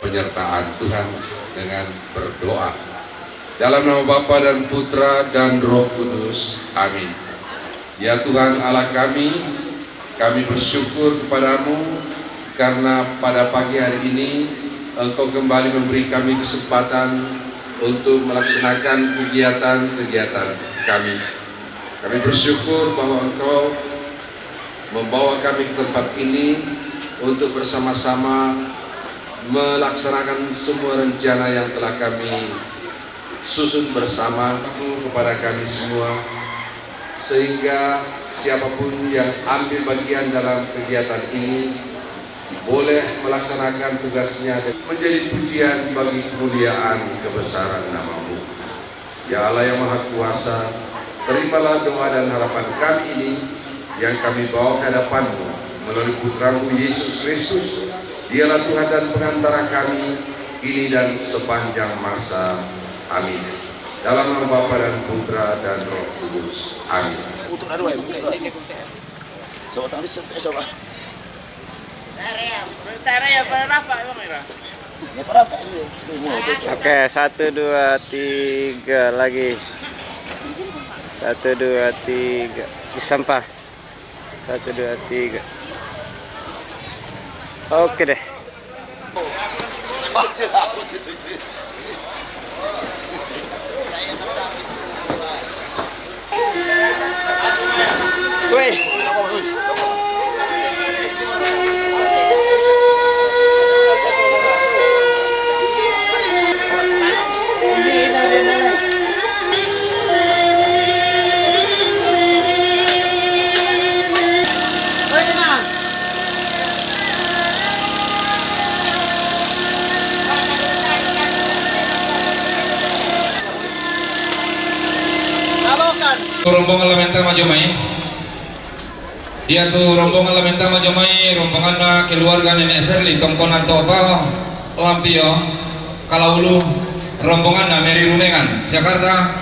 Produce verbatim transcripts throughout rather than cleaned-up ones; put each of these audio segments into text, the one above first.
penyertaan Tuhan dengan berdoa. Dalam nama Bapa dan Putra dan Roh Kudus. Amin. Ya Tuhan Allah kami, kami bersyukur kepada-Mu karena pada pagi hari ini Engkau kembali memberi kami kesempatan untuk melaksanakan kegiatan-kegiatan kami. Kami bersyukur bahwa Engkau membawa kami ke tempat ini untuk bersama-sama melaksanakan semua rencana yang telah kami susun bersama kepada kami semua, sehingga siapapun yang ambil bagian dalam kegiatan ini boleh melaksanakan tugasnya dan menjadi pujian bagi kemuliaan kebesaran nama-Mu. Ya Allah yang Maha Kuasa, terimalah doa dan harapan kami ini yang kami bawa ke hadapan-Mu melalui Putra-Mu Yesus Kristus. Dialah Tuhan dan pengantara kami ini dan sepanjang masa. Amin. Dalam nama Bapa dan Putra dan Roh Kudus. Amin. Oke, satu, dua, tiga lagi. Satu, dua, tiga. Di sampah. Satu, dua, tiga. Oke deh. Rombongan Lamentama jomai. Iya tu rombongan Lamentama jomai, rombonganna keluarga Nenek Serli, Tongkonan Topa, Lampio, Kalaulu, rombonganna Mary Rumengan, Jakarta,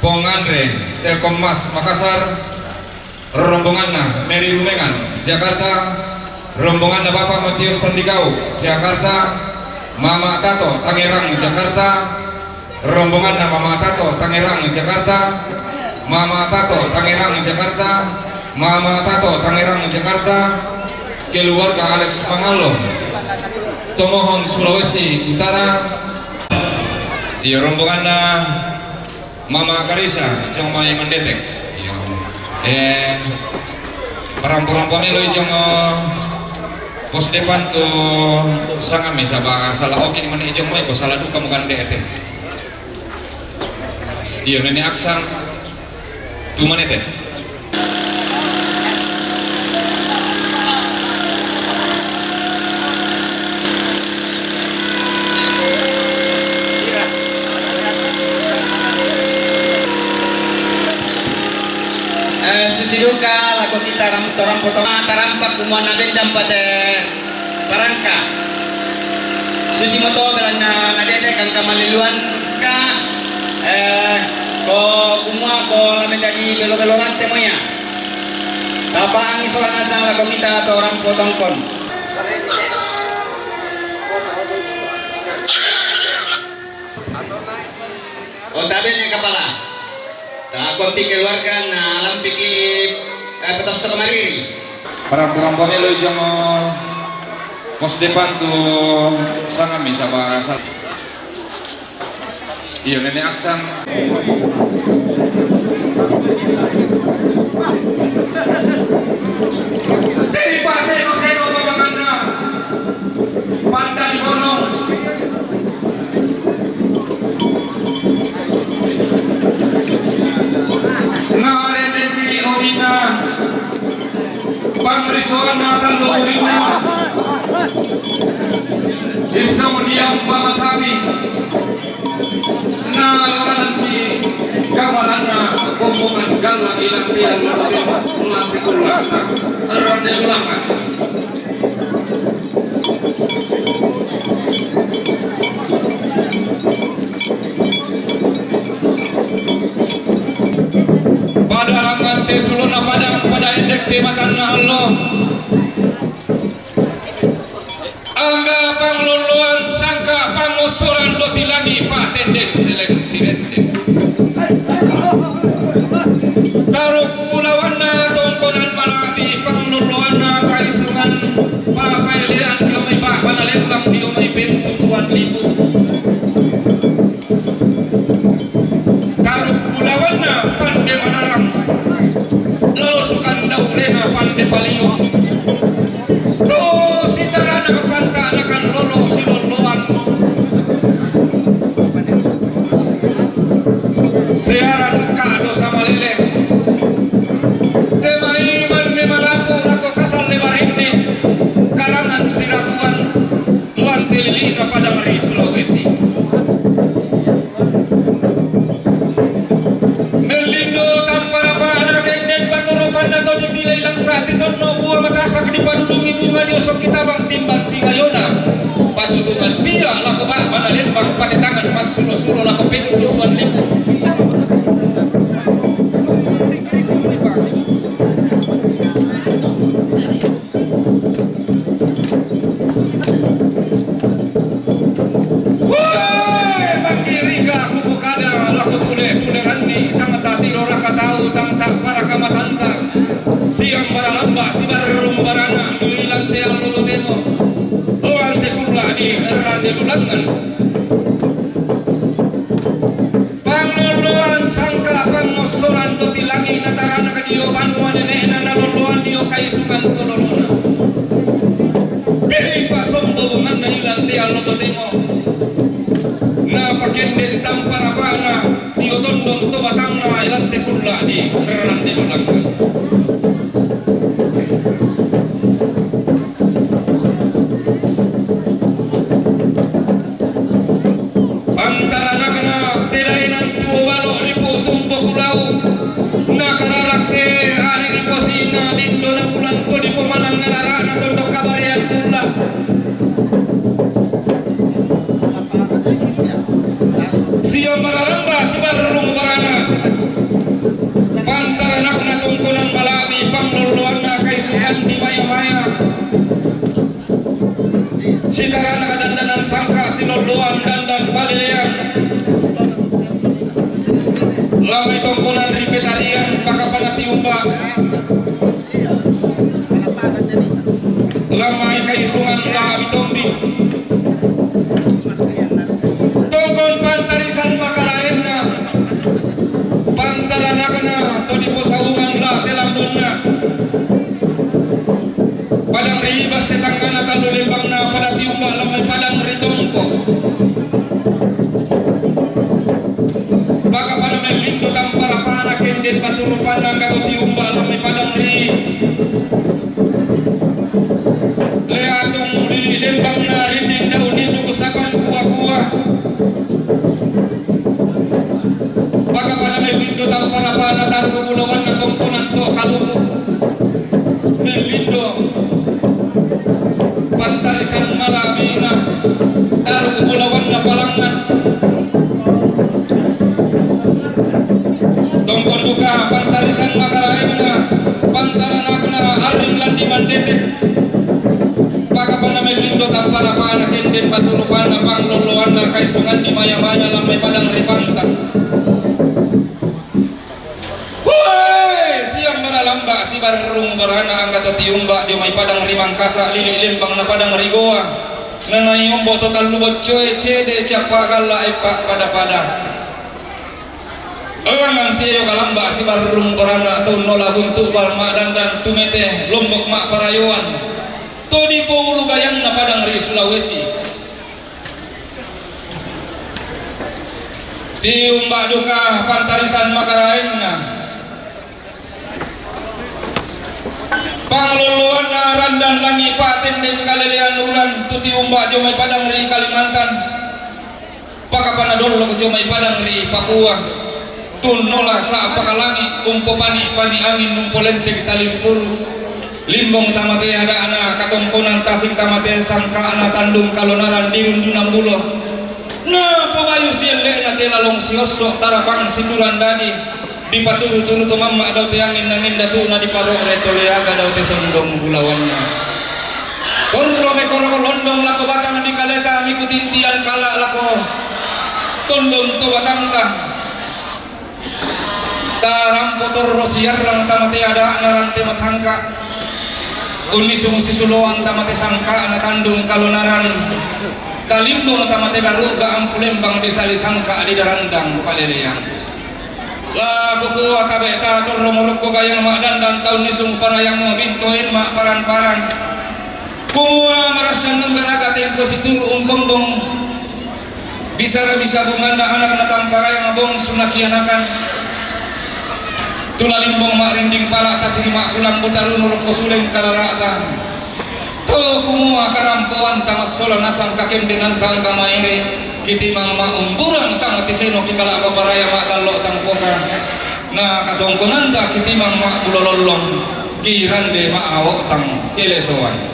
Pong Andre, Telkom Mas, Makassar, rombonganna Mary Rumengan, Jakarta, rombonganna Bapak Matius Tandikau, Jakarta, Mama Tato, Tangerang, Jakarta, rombonganna Mama Tato, Tangerang, Jakarta, Mama Tato, Tangerang, Jakarta, Mama Tato, Tangerang, Jakarta, keluarga Alex Mangallo, Tomohon, Sulawesi Utara, iya rombonganna Mama Karisa, jong mai mandetek. Iya. Eh, parampo-rampo ni lo jong, eh, pos depan tu sangami saba sala oke mani jong mai ko sala duka mo gande ete. Iya, Nenek Aksang tu manete. Eh, susi duka lako kita ram-, torang potong, ah, tarampak kumua na bendam pate parangka. Susi moto belanna nadete kangka maliluan ka, eh, ko kumua ko la menjadi belo-belo rante moya. Tapaangi sola nasang lako mita torang potongkon. O tabe ne kapala. Takuampi keluarga na lampiki, eh, petosso mariri. Parampo-rampo ni lo jong, eh, pos depan tu sangami saba sa-, iyo, Nenek Aksang. Teri paseno-seno babanganna. Pandan gunung. Narendeng diri odina. Pamrisoanna tallo odina. Isau diam bama sapi. Nalalanti kawalanna omongan galla ilang tiang lanti kullata. Rande ulangan. Pada langan te suluna padang, pada endek te matanna allo. Angga pangloloan sang Pangossoran do tilangi' pa'tendeng seleng sirente. Taruk bulawanna tongkonan mala'bi' panglolloanna kaisungan pa'paelean dio mai ba'bana lembang dio mai pentutuan lipu. Taruk bulawanna pande manarang lalo sukan daurena pande palio. Tu sitarana panta'na kan lolo silolloan. Searan ka'do samalele. Temai manne malapu lako kasalle barinni karangan siratuan lan tilili'na padang ri Sulawesi. Mellindo tampa rapa'na kenden batu rupanna to dipilei langsa' titonno bua matasak dipadudungi bunga dio sokki tabang timbang tingayona. Patutungan pia lako ba'bana lembang patetangan massulo-sulo lako pentutuan lipu. Woi, mangkirika kupokada lako tule-tuleranni, tang tatiro raka tau, tang ta'paraka matanta. Siang baralamba, sibarrung barana, lilang te allo totemo. Loan te kulla' di rande lulangan. Pangolloan sangka' pangossoran to tilangi' natarana ka dio banua nene'na nalolloan dio kaisungan to lolona. Pei pasombo bunganna ilang te allo totemo. Napakenden tampa rapa'na dio tondon to batanna ilang te kulla' di rande lulangan. Pantaranakna te daenan tuo balo' lipu tumbo kulau. Nakararak te ari riposi'na lindo na bulan to dipomanang adara'na tondok kabarean kulla'. Sio mararamba sibarrung barana. Pantaranakna tongkonan mala'bi' panglolloanna kaisungan di maya-maya. Sitarana kadandanan sangka' silolloan dandan palelean. Lamai tongkonan ri petarian pakapana tiumba. Lamai kaisungan la'bi tombi. Tongkon pantarisan makaraenna. Pantaranakna to diposawungan la' te lambunna. Padang ri Ibas setanggana tallu lembangna pada tiumba lamai padang ri Tongko. Pakapana mellindo tampa rapa'na kenden batu rupanna angga to tiumba lamai padang ri Leatung lili lembangna rinding daun nindu kusapan kua-kua. Pakapana mellindo tampa rapa'na tarru bulawanna tongkonan to kaluku. Mellindo pantarisan mala'bi'na tarru bulawanna palangngan. Tongkon duka pantarisan makaraenna pantaranakna arring landi mandetek. Pakapana mellindo tampa rapa'na kenden batu rupanna panglolloanna kaisungan di maya-maya lamai padang ri Panta. Woi, siang baralamba sibarrung barana angga to tiumba dio mai padang ri Mangkasa lili lembangna padang ri Goa. Nanai ombo to tallu boccoe cede cappa galla eppa pada-pada. Langngan sieyo kalamba sibarrung barana to unnola buntu bal ma'dandan tumete Lombok ma'parayoan. To dipoulu gayangna padang ri Sulawesi. Tiumba duka pantarisan makaraenna. Panglolloanna randan langi' pa'tendeng kalelean ulan tu tiumba dio mai padang ri Kalimantan. Pakapana dollok dio mai padang ri Papua. Tunnola sa'paka langi' umpopani'-pani' angin umpolenteng talimpuru'. Limbong tamate ada'na katongkonan tasik tamate sangka'na tandung kalonaran dirundunan bulo. Napobayu sielle'na te lalong siosso' tarapang siturang dadi. Dipaturu-turu to mamma' dao te angin-angin datu'na diparo're to leaga dao te sondong bulawanna. Torro me Torro londong lako batang di kaleta, miku tintian kala lako tondon to batangta. Tarampo torro siarrang tamate ada'na rante masangka. Unnisung sisuloan tamate sangka'na tandung kalonaran. Talimbong tamate garuga ampu lembang di sali sangka di darandang paleleang. La kukua tabe' ta torro morokko gayang ma'dandan taun nisung parayang bintoen ma'paran-paran. Kumua marassan nunggaraga tengko situru' ungkombong. Bisara bisa bunganna anak natampa gayang bongsu nakianakan. Tula limbong ma'rinding pala' tasiri ma'kulang butarunu rokko suleng kalara'ta. To kumua karampoanta massola nasang kakendennanta angka maere, kitimang ma'umburang tang tiseno kikala' paparaya ma'tallo' tangpokan. Na katongkonanta kitimang ma'bulo lollong, kirande ma'ao'tang kelesoan.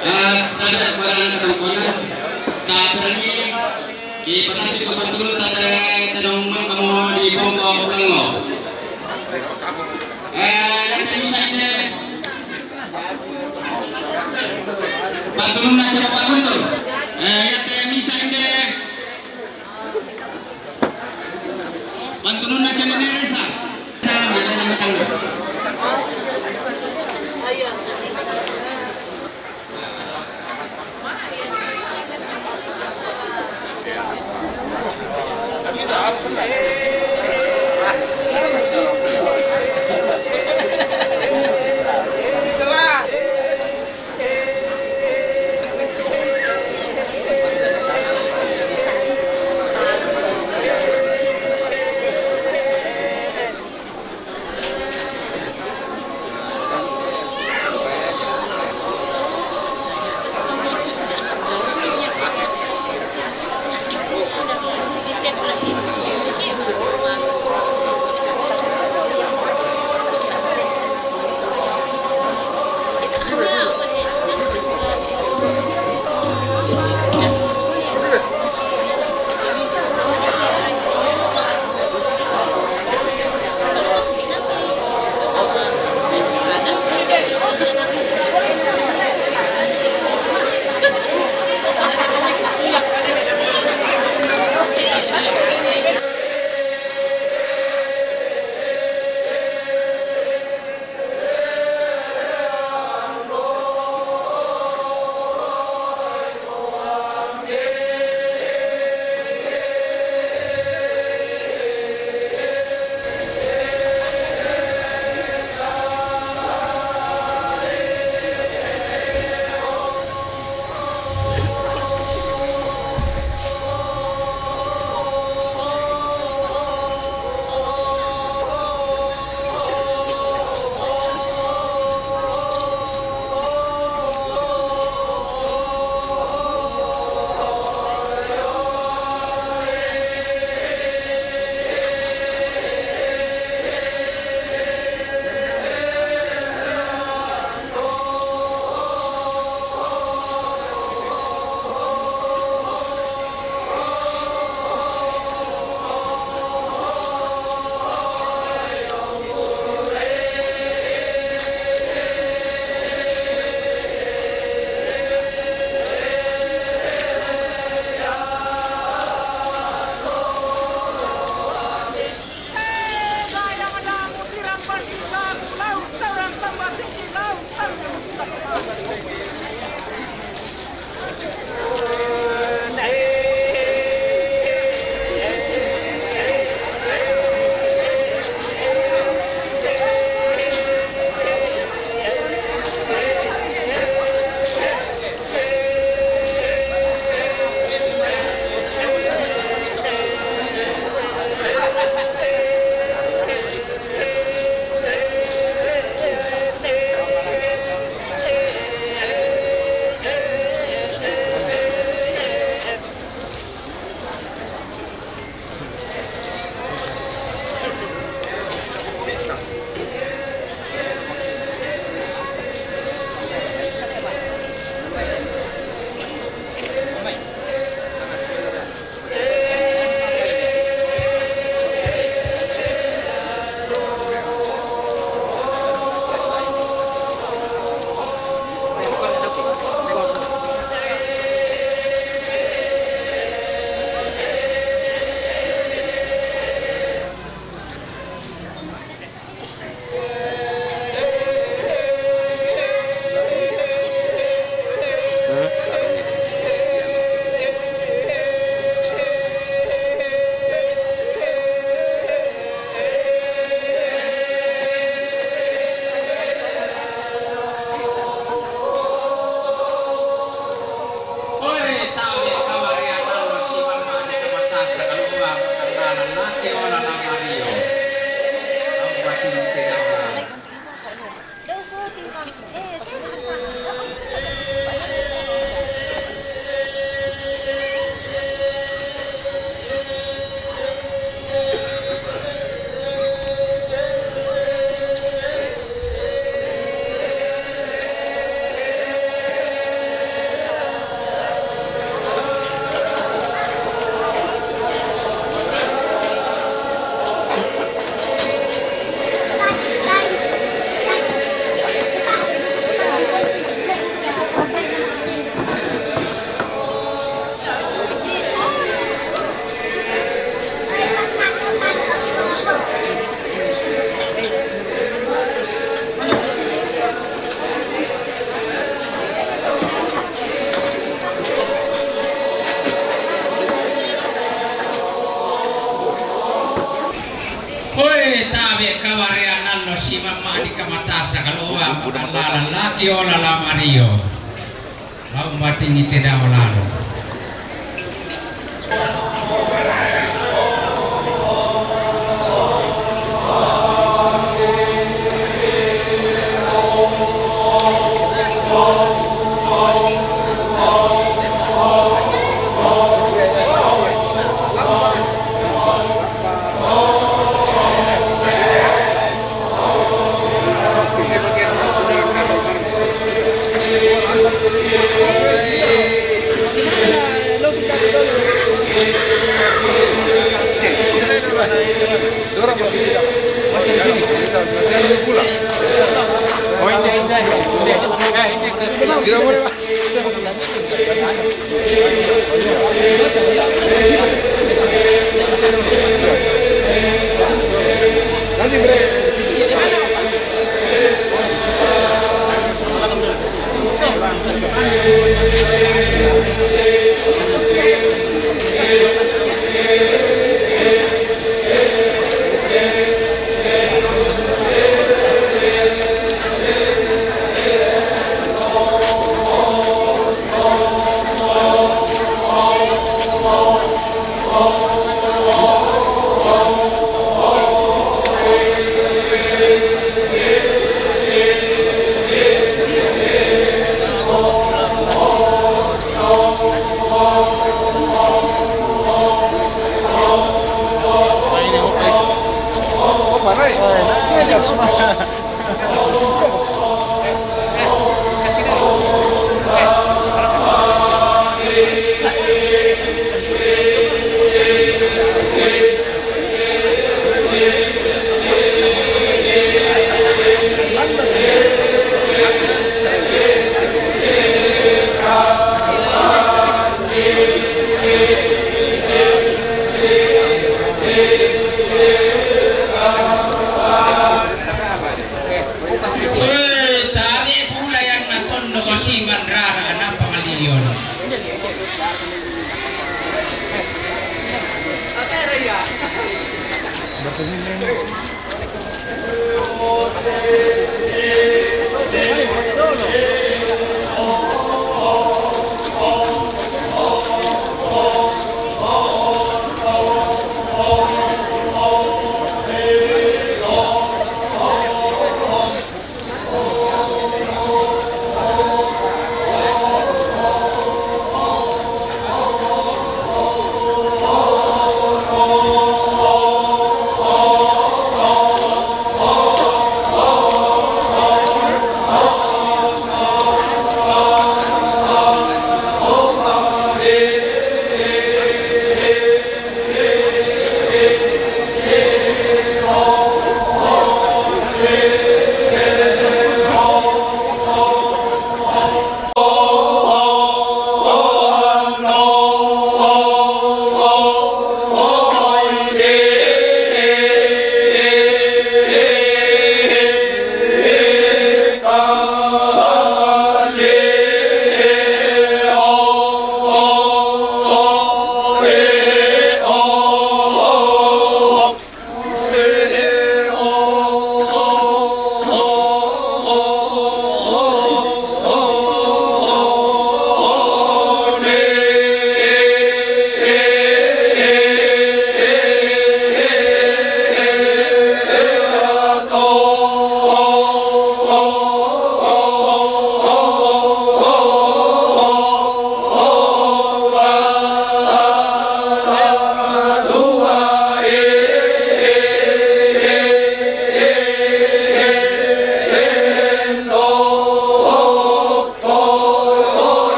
Eh, tada para anak katongkonan, ta perani ki patasi ko pantulun tada tadong mangkamo di pongko pulang lo. Eh, nanti bisa ide. Pantulun nasi Bapak Guntur. Eh, nanti bisa ide. Pantulun nasi Nene Resa. Sa, mana nama tangga? Kamatasa kaloa, makallalan laki ola la Mario. Lau mating i te dao lalo. Weh, tare pula yang naton no kasiman rara na pangalion.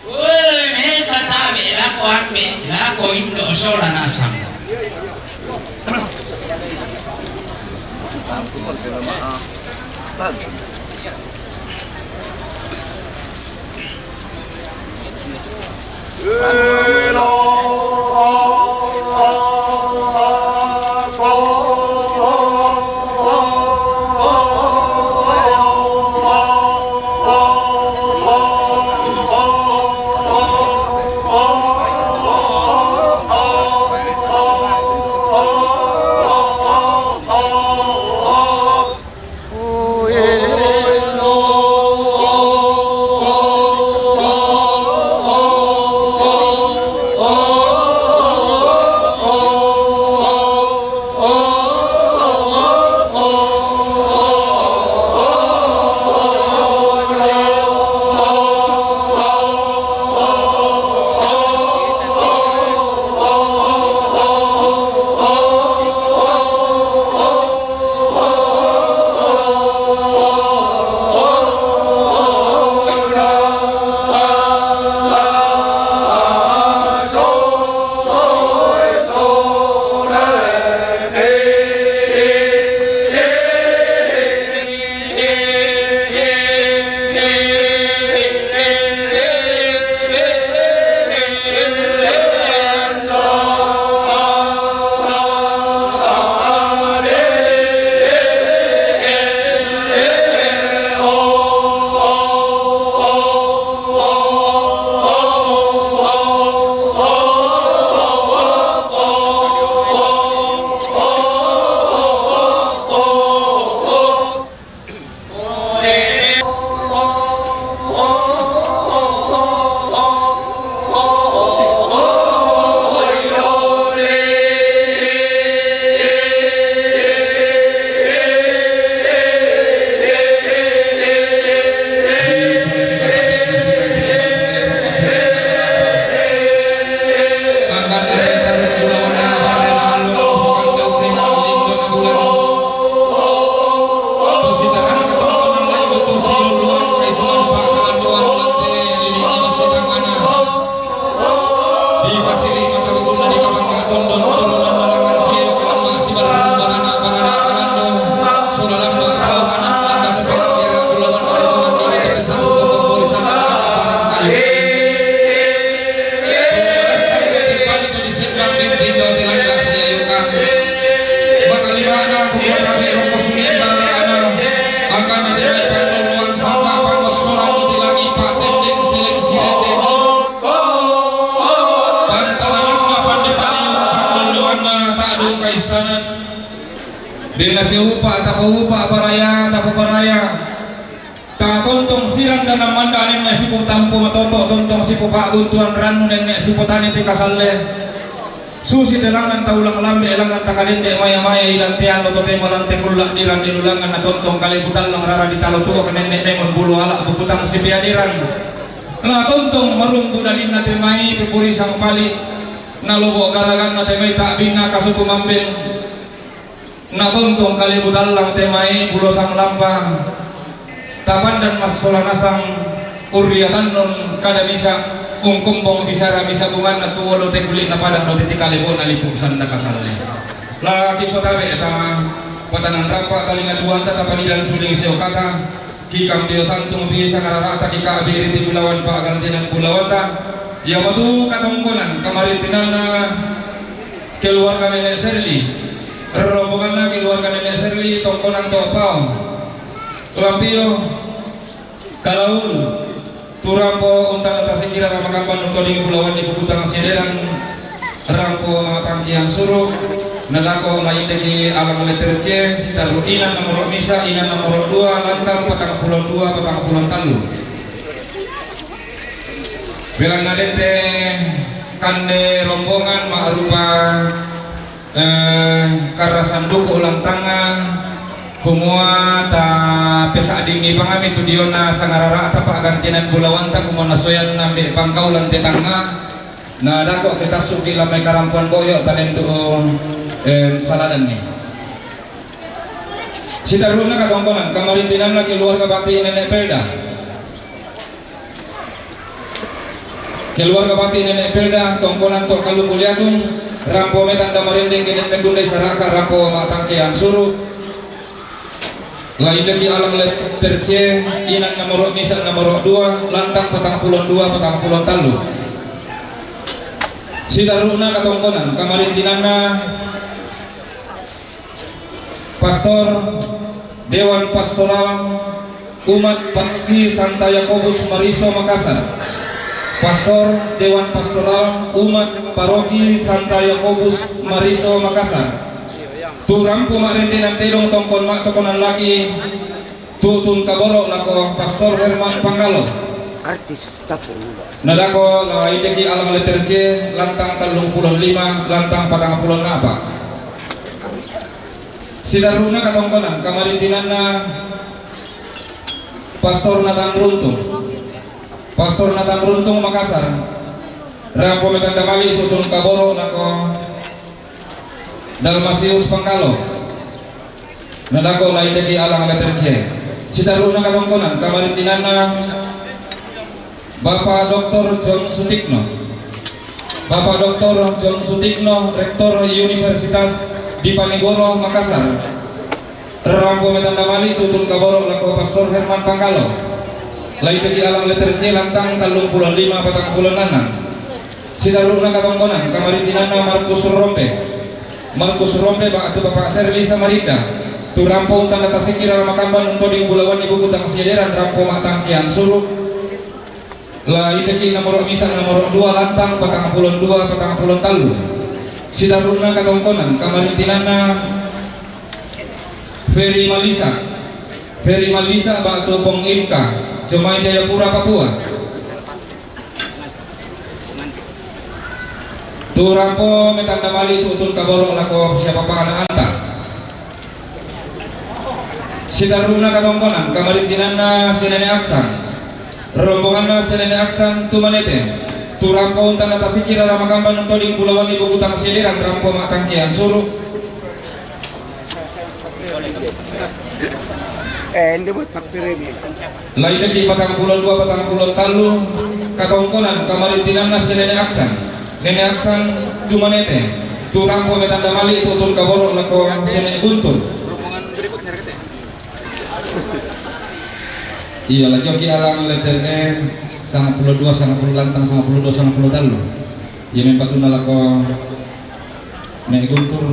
Woi, meta tabe lako ambe, lako indo sola nasang. Aku kan kena maaf. Tabe. Denna siupa, tapaupa, paraya, tapaparaya. Tatontong sirang danang manda nenne siputampu matoto, tontong sipupabuntuan rannu nenne siputani tikasalle. Susi te langngan taulang lambe, langngan takadende maya-maya, ilang te alo totemo lante kulla dirang dilulangan, natontong kale butallang rara ditalo tuo nenne memon bulu ala bukutang sipiadirang. Natontong marumbu daninna te mai pepuri sangpali. Nalobo garaganna te mai ta'binna kasuku mambeng. Natontong kale butallang te mai pulo sanglampa. Tapandan massola nasang urriatannun kada misa ungkumbong bisara misa bunganna tuo do te kuli'na padang do titi kale bona lipu sanda kasalle. Laki potabe ta patanan rampa talinga duanta tapanidan suling seokata. Kikam dio santung pi sangararata kika biri ti bulawan pa'gantinan bulawanta. Iya matu katongkonan kamarintinanna keluarga Nenek Serli. Rombonganna keluarga Nenek Serli tongkonan to pao. Lampio kalaun turampo untana tasikira ramakamban untoding bulawan di bukutang sideran. Rampo matangkiang suru, nadako maiteki alang letter C, sitaru inan nomoro misa, inan nomoro dua, lantang patang puluh dua, patang puluh talu. Belanna dette kande rombongan ma'rupa, eh, karasan duku lantanga, kumua ta pesa'dingi pangami tu diona sangarara'ta pa'gantinan bulawanta, kumua nasoyan nambe pangkaulan tetangga. Na dako' ke tassuki lamai karampuan boyo tanendu, eh, saladanni. Sitarru'na katongkonan kamarintinanna keluarga Bati Nenek Pelda. Keluarga Bati Nenek Pelda tongkonan to kalu kuliatung, rampo metanda marendeng ke nenne kundai saraka, rampo matangke ansuru. Laindeki alang letter C, inan nomoro misa nomoro dua, lantang patang puluh dua, patang puluh talu. Sitarru'na katongkonan kamarintinanna Pastor Dewan Pastoral Umat Paroki Santa Yakobus Mariso Makassar. Pastor Dewan Pastoral Umat Paroki Santa Yakobus Mariso Makassar. Tu rampo ma'rendenan tedong tongkon ma'tokonan laki, tutun kaboro' lako Pastor Herman Panggalo. Artis tapung. Nadako' laindeki alang letter C, lantang tallung puluh lima, lantang patang puluh napa. Sitarru'na katongkonan kamarintinanna Pastor Nathan Runtung. Pastor Nathan Runtung Makassar. Rampo metanda mali tutun kaboro' lako Dalmasius Panggalo. Nadako' laindeki alang letter C. Sitarru'na katongkonan kamarintinanna Bapak Doktor John Sutikno. Bapak Doktor John Sutikno, Rektor Universitas Diponegoro Makassar. Rampo metanda mali tutun kaboro' lako Pastor Herman Panggalo. Laindeki alang letter C, lantang tallung puluh lima, patang puluh enam. Sitarru'na katongkonan kamarintinanna Markus Rompe. Markus Rompe ba'tu Bapak Serli Samarinda. Tu rampo untanda tasikira ramakamban untoding bulawan di buku tangsiaderan, rampo matangke ansuru. Laindeki nomoro misa nomoro dua, lantang patang puluh dua, patang puluh talu. Sitarru'na katongkonan kamarintinanna Ferry Malisa. Ferry Malisa ba'tu Pong Imka, Jomai Jayapura, Papua. Tu rampo metanda mali tutun kaboro' lako siapa pangana anta. Sitarru'na katongkonan kamarintinanna Senene Aksan. Rombonganna Senene Aksan tu Manete. Tu rampo untanda tasikira ramakamban untoding bulawan di buku tangsiaderan, rampo matangke ansuru. Eh, ende buat takbir ini. Laindeki patang puluh dua, patang puluh talu, katongkonan kamarintinanna Senene Aksan. Nene Aksan tu Manete. Tu rampo metanda mali tutun kaboro' lako Senene Guntur. Iya, lajoki alang letter E, sanga puluh dua, sanga puluh lantang, sanga puluh dua, sanga puluh talu. Iya, mempatuna lako Nek Guntur.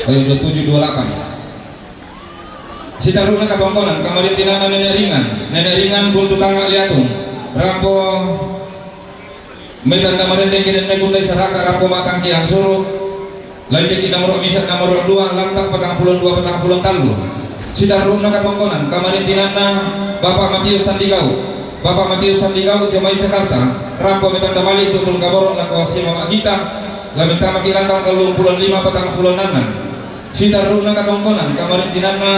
Ayo, dua tujuh, dua delapan. Sitarru'na katongkonan kamarintinanna Nenek Ringan. Nenek Ringan Buntu Tanga Liatung. Rampo Metanda marende kiden mekundai saraka rampo matangki ansuru. Lain deki nomor misa nomor dua, lanta patang puluh dua, patang puluh tallu. Sitarru'na katongkonan kamarintinanna Bapak Matius Tandigau. Bapak Matius Tandigau, jamaah Jakarta. Rampo metanda mali tutun kaboro lako simama kita. Lamentama kilantang tallung puluh lima, patang puluh enam. Sitarru'na katongkonan kamarintinanna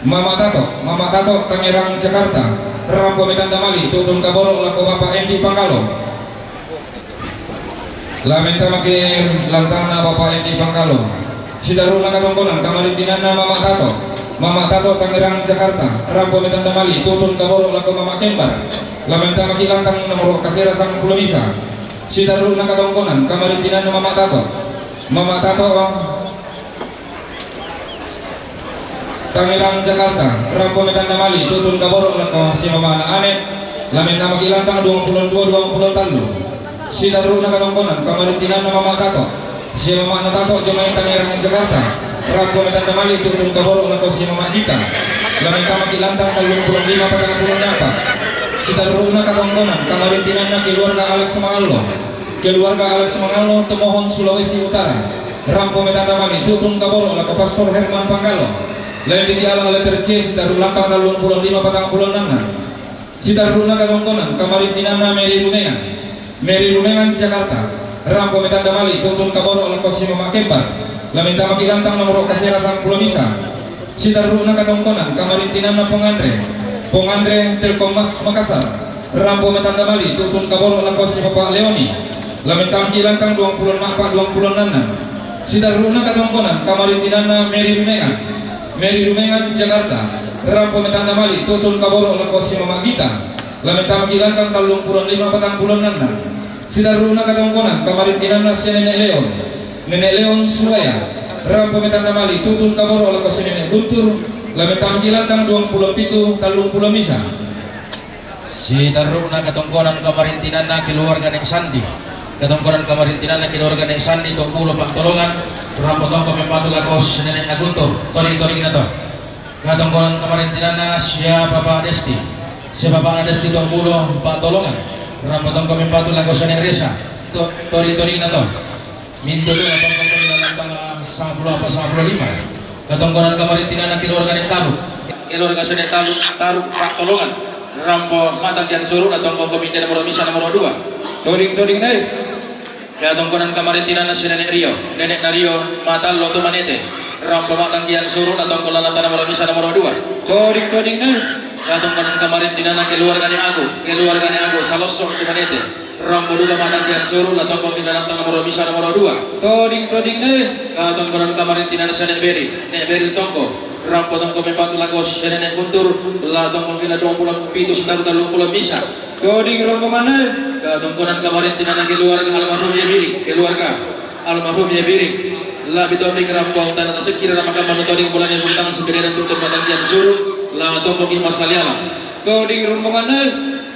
Mama Tato, Mama Tato, Tangerang, Jakarta. Rampo metanda mali tutun kaboro lako Bapak Endi Panggalo. Lamentama kilantangna Bapak Endi Panggalo. Sitarru'na katongkonan kamarintinanna Mama Tato, Mama Tato, Tangerang, Jakarta. Rampo metanda mali tutun kaboro lako Mama Kembar. Lamentama kilantang nomor kasera sangpulo misa. Sitarru'na katongkonan kamarintinanna Mama Tato, Mama Tato, Tangerang, Jakarta. Rampo metanda mali tutun kaboro lako simamana Anet. Lamentama kilantang duang puluh dua, duang puluh tallu. Sitarru'na katongkonan kamarintinanna Mama Tato, simamana Tato, jamaah Tangerang, Jakarta. Rampo metanda mali tutun kaboro lako simama kita. Lamentama kilantang tallung puluh lima, patang puluh napa. Sitarru'na katongkonan kamarintinanna keluarga Alex Mangallo. Keluarga Alex Mangallo, Tomohon, Sulawesi Utara. Rampo metanda mali tutun kaboro lako Pastor Herman Panggalo. Lain deki ala letter C, sitarru' lantang tallung puluh lima, patang puluh enam. Sitarru'na katongkonan kamarintinanna Meri Rumengan. Meri Rumengan, Jakarta. Rampo metanda mali tutun kaboro lako simama Kembar. Lamentama kilantang nomor kasera sangpulo misa. Sitarru'na katongkonan kamarintinanna Pong Andre. Pong Andre, Telkom Mas, Makassar. Rampo metanda mali tutun kaboro lako si Bapak Leoni. Lamentama kilantang duang puluh napa, duang puluh enam. Sitarru'na katongkonan kamarintinanna Meri Rumengan. Meri Rumengan, Jakarta. Rampo metanda mali tutun kaboro lako simama kita. Lamentama kilantang tallung puluh lima, patang puluh enam. Sitarru'na katongkonan kamarintinanna si Nenek Leon. Nenek Leon, Surabaya. Rampo metanda mali tutun kaboro lako si Nenek Guntur. Lamentama kilantang duang puluh pitu, tallung puluh misa. Sitarru'na katongkonan kamarintinanna keluarga Nek Sandi. Katongkonan kamarintinanna keluarga Nek Sandi, To'bulo, Pattolongan. Rampo tongko mempatu lako si Nenek Naguntur. Toding-todingna to. Katongkonan kamarintinanna sia Bapak Desti. Sia Bapak Desti, To'bulo, Pattolongan. Rampo tongko mempatu lako si Nenek Resa. To-, toding-todingna to. Mintu tu katongkonan kamarintinanna sangpulo apa sangpulo lima. Katongkonan kamarintinanna keluarga Nek Talu. Keluarga si Nek Talu, Talu, Pattolongan. Rampo matangki ansuru, la tongko komi nomor misa nomor dua. Toding-toding nai. Katongkonan kamarintinanna si Nenek Rio, Nenek Nario, Matallo, Tumanete. Rampo matangki ansuru, la tongko lalanta nomor misa nomor dua. Toding-toding nai. Katongkonan kamarintinanna keluarga Nek Agu, keluarga Nek Agu, Salosso, Tumanete. Rampo duka matangki ansuru, la tongko ki lalanta nomor misa nomor dua. Toding-toding nai. Katongkonan kamarintinanna si Nek Beri, Nek Beri tongko. Rampo tongko mempatu lako si Nenek Guntur, la tongko ki la duang puluh pitu sitarru tallung puluh misa. Toding rombongan nai. Katongkonan kamarintinanna keluarga almarhum Yebiri, keluarga almarhum Yebiri. La bitonding rampo tana tasekkira ramakamma toding bolana buntang sukirena tutun matangki ansuru, la tongko ki massaliala. Toding rombongan nai.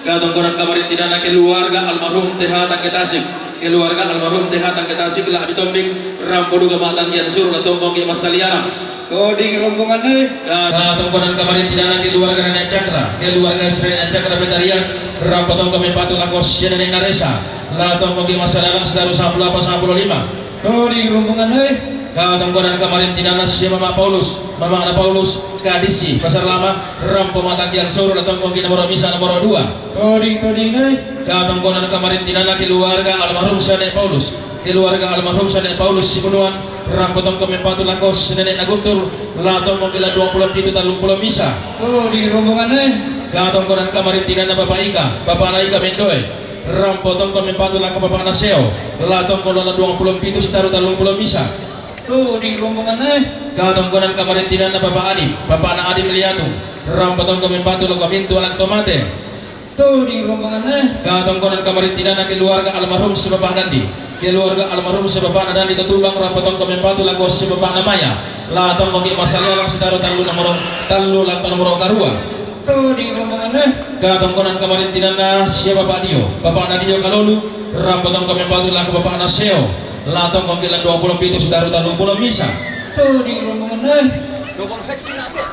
Katongkonan kamarintinanna keluarga almarhum T H Tangke Tasik. Keluarga almarhum T H Tangke Tasik, la bitonding rampo duka matangki ansuru, la tongko ki massaliala. Toding rombongan nai. Katongkonan kamarintinanna keluarga Nenek Cakra, keluarga si Nenek Cakra Betarian. Rampo tongko mempatu lako si Nenek Naresa, la tongko ki massaliala sitarru sangpulo apa sangpulo lima. Toding rombongan nai. Katongkonan kamarintinanna sia Mama Paulus, Mamana Paulus, Kadisi, Pasar Lama. Rampo matangki ansuru, la tongko ki nomor misa nomor dua. Toding-toding nai. Katongkonan kamarintinanna keluarga almarhum si Nenek Paulus, keluarga almarhum si Nenek Paulus Sibunuan. Rampo tongko mempatu lako si Nenek Naguntur, la tongko ki la duang puluh pitu tallung puluh misa. Toding rombongan nai. Katongkonan kamarintinanna Bapak Ika, Bapakna Ika Mendoe. Rampo tongko mempatu lako Bapakna Seo, la tongko lalanta duang puluh pitu sitarru tallung puluh misa. Toding rombongan nai. Katongkonan kamarintinanna Bapak Adi, Bapakna Adi Meliatu. Rampo tongko mempatu lako mintu anak tomate. Toding rombongan nai. Katongkonan kamarintinanna keluarga almarhum si Bapak Dandi, keluarga almarhum si Bapakna Dandi Tatumbang. Rampo tongko mempatu lako si Bapakna Maya, la tongko ki massaliala sitarru tallu nomor, tallu lako nomor karua. Toding rombongan nai. Katongkonan kamarintinanna sia Bapak Dio, Bapakna Dio Kalolu. Rampo tongko mempatu lako Bapakna Seo, la tongko ki la duang puluh pitu sitarru tallung puluh misa. Toding rombongan nai. Dukung seksi nanti.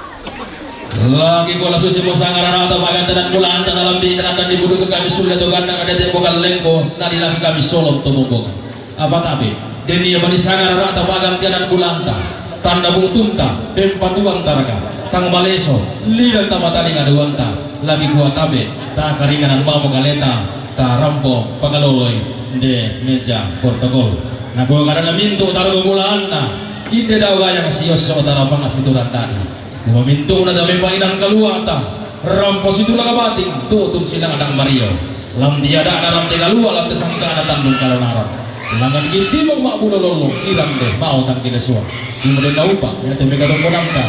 Lagi ko la susi mo sanga rarata pagantanan bulanta na lambi na nanda ni budu kami sulle to ganda na dete bokal lengko na dilaki kami solom to bombongan. Apa tabe, deni ya mani sanga rarata pagantanan bulanta, tanda butunta, pempatuan taraga, tang maleso, lidan ta matalinga duanta, lagi kuat tabe, ta karinganan mamo kaleta, ta rampo pakaloloi, de meja protokol. Na ko kada na mintu taru bulaanna, inde dawa yang sios so tara pangas itu randani. Kumamintu na dame painan kaluata, rampo situla kabating, tutun silang anak Mario. Lam tiada na ram te kalua, lam te sangka na tandung kalonaran. Langan giti mong mak bulo lolo, irang de, mau tang kile sua. Kemudian na upa, ya te mega tongko nangka,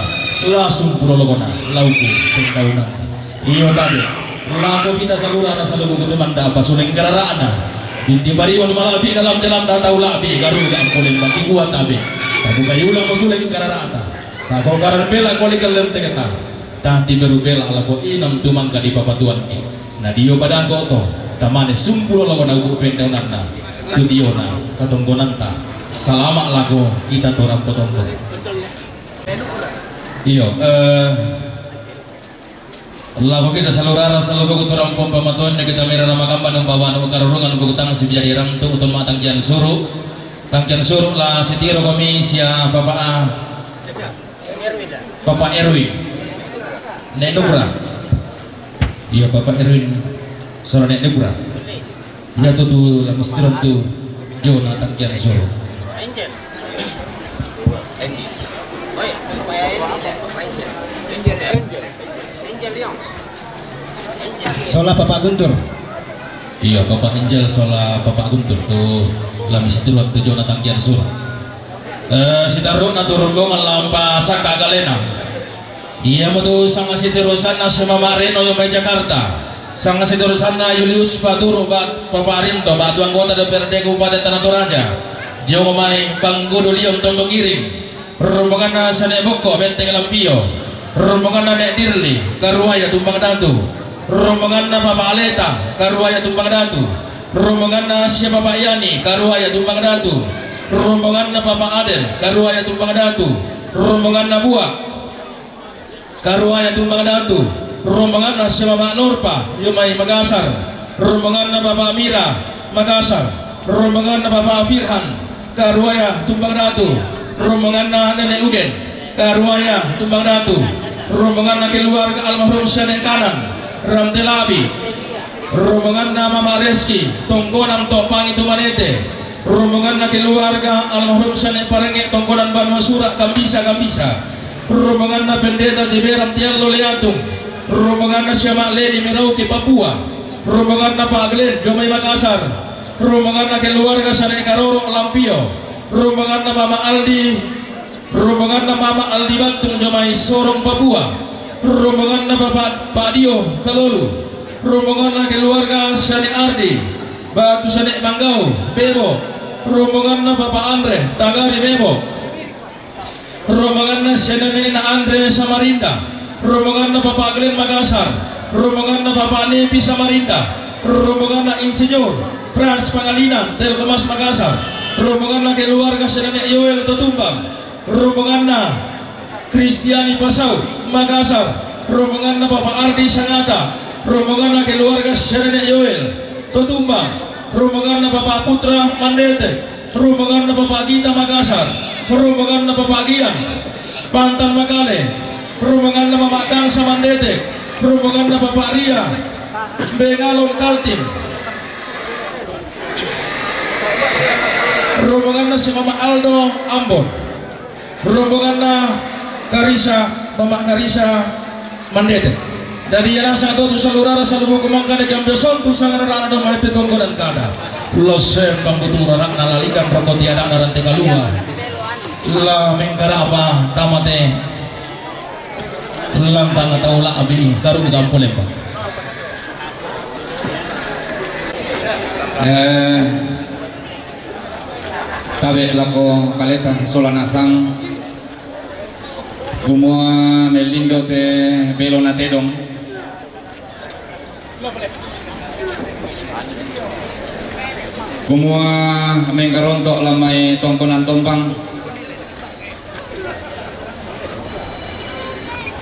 lasung pulo loko na, lauku, tengkau nangka. Iyo tabe, lako kita salura na salubu kutu manda apa suleng kararana. Binti bariwan malabi dalam jalan tatau labi, garuda ampuleng baki kuat tabe. Tabu kayulang masuleng kararata. Tako karan pela koli kallem tegeta. Tanti beru pela lako inam tumangka di papatuanki. Na dio padangko to. Tamane sumpulo lako na uku pendaunanna. Tu diona katonggonanta. Salama lako kita torang potongko. Iyo, eh, lako kita salurara salubu kuturang pompa matuan de kita mera nama kamba nung bawa nu karurungan bukutang si biari rang tu utun matang kian suru. Tang kian suru la sitiro komisia papa a. Papa Erwin. Nek Nugra. Iya, Papa Erwin. Sora Nek Nugra. Iya, tu, tu, la mustiron tu. Yo, na tangkian soro. Sola Papa Guntur. Iya, Papa Angel sola Papa Guntur tu la mistiruan tu jona tangkian suro. Eh, sitaruna tu rombongan lampa saka galena. Iya mo tu sanga sitirusanna si Mama Reno yo mai Jakarta. Sanga sitirusanna Julius Paturu ba Papa Arinto, batu anggota D P R D Kabupaten Tanah Toraja. Dio mai Panggudu Liong Tondok Iring. Rombonganna Sanek Bokko, Benteng Lampio. Rombonganna Nek Dirli, Karuaya Tumbang Datu. Rombonganna Papa Aleta, Karuaya Tumbang Datu. Rombonganna sia Papa Yani, Karuaya Tumbang Datu. Rombonganna Papa Adel, Karuaya Tumbang Datu. Rombonganna Bua, Karuaya Tumbang Datu. Rombonganna sia Mama Norpa, yo mai Makassar. Rombonganna Papa Mira, Makassar. Rombonganna Papa Firhan, Karuaya Tumbang Datu. Rombonganna Nenek Ugen, Karuaya Tumbang Datu. Rombonganna keluarga almarhum Sanek Kanan, Ramtelabi. Rombonganna Mama Reski, Tongkonan Topangi Tumanete. Rombonganna keluarga almarhum Sanek Parenge, Tongkonan Banua Sura, Kambisa, Kambisa. Rombonganna Pendeta Jeberan Tiallo Leatung. Rombonganna sia Mak Leni Merauke, Papua. Rombonganna Pak Glenn, Jomai Makassar. Rombonganna keluarga Sanek Karoro, Lampio. Rombonganna Mama Aldi, rombonganna Mama Aldi Battung, Jomai Sorong, Papua. Rombonganna Bapak Pak Dio, Kalolu. Rombonganna keluarga Sanek Ardi, Batu Sanek Manggau, Bebo. Rombonganna Bapak Andre, Tagari, Bebo. Rombonganna sia nenekna Andre, Samarinda. Rombonganna Bapak Glenn, Makassar. Rombonganna Bapak Nepi, Samarinda. Rombonganna Insinyur Frans Pangalinan, Telkomas, Makassar. Rombonganna keluarga sia nenek Yoel, Totumbang. Rombonganna Kristiani Pasau, Makassar. Rombonganna Bapak Ardi, Sangata. Rombonganna keluarga sia nenek Yoel, Totumbang. Rombonganna Bapak Putra, Mandete. Rombonganna Bapak Gita, Makassar. Rombonganna Bapak Gian, Pantan, Makale. Rombonganna Mama Kansa, Mandete. Rombonganna Bapak Ria, Bengalon, Kaltim. Rombonganna si Mama Aldo, Ambon. Rombonganna Karisa, Mama Karisa, Mandete. Dadi ianasa to tu salurara salubu kumangka de jam dua sontu sangarana do mai petongko dan kada. Lo sembang butung rarakna lalikan rokoti adakna rante kalua. La mengkarapa tamate lantang tau la abi karu gampo lemba. Eh, tabe lako kaleta sola nasang. Kumua mellindo te belo na tedong. Kumua mengkaronto lamai tongkonan tompang.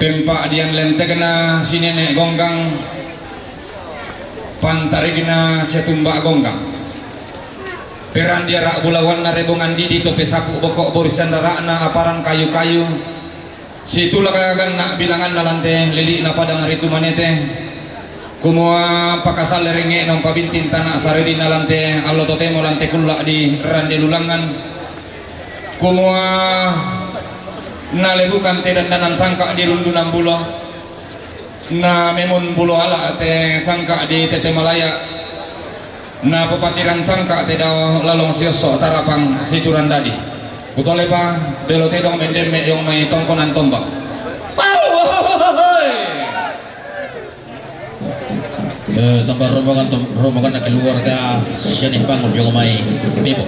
Pempa'dian lentekna si Nene' Gonggang, pantarigna si Tumba' Gonggang. Perandiara' bulawanna rebongan didi to pesapu boko' boris sandara'na aparan kayu-kayu, situla' gaganna bilanganna lante lili'na padang ritu manete, kumua pakasalle rengnge'na umpabinting tana saredinna lante allo totemo lante kulla' di rande lulangngan, kumua nalebukan te dandanan sangka' di rundunan bulo, na memon bulo ala' te sangka' di tete malaya', na papatirang sangka' te dao lalong siosso' tarapang siturang dadi. Kutolepa, belo tedong mendemme' yong mai tongkonan tombak. Eh, tambah rombongan, rombongan keluarga Sianeh Bangun yong mai bebo.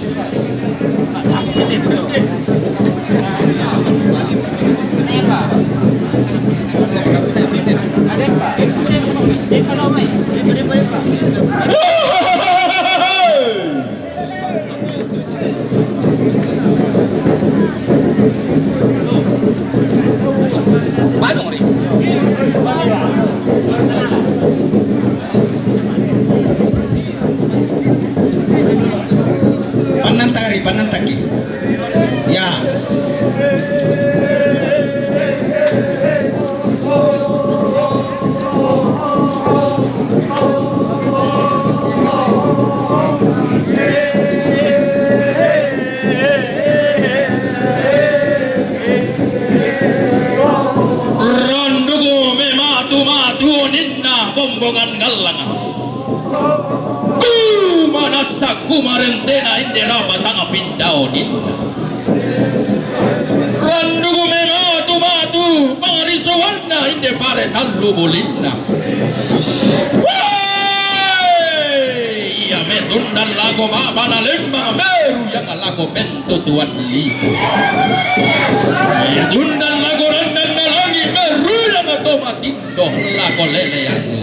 Pannantakari, pannantaki. Ya. Randuku me matu-matu ninna bombongan ngallanga. Kumanassa kumarentena inde rapatang pindao ninna. Randuku me matu-matu pangarisoanna inde pare tallu bulinna. Woi! Ia me tundan lako ba'bana lembang meru yang lako pentutuan liku. Ia tundan lako randanna langi' meru yang to mati. Doh lako leleannu.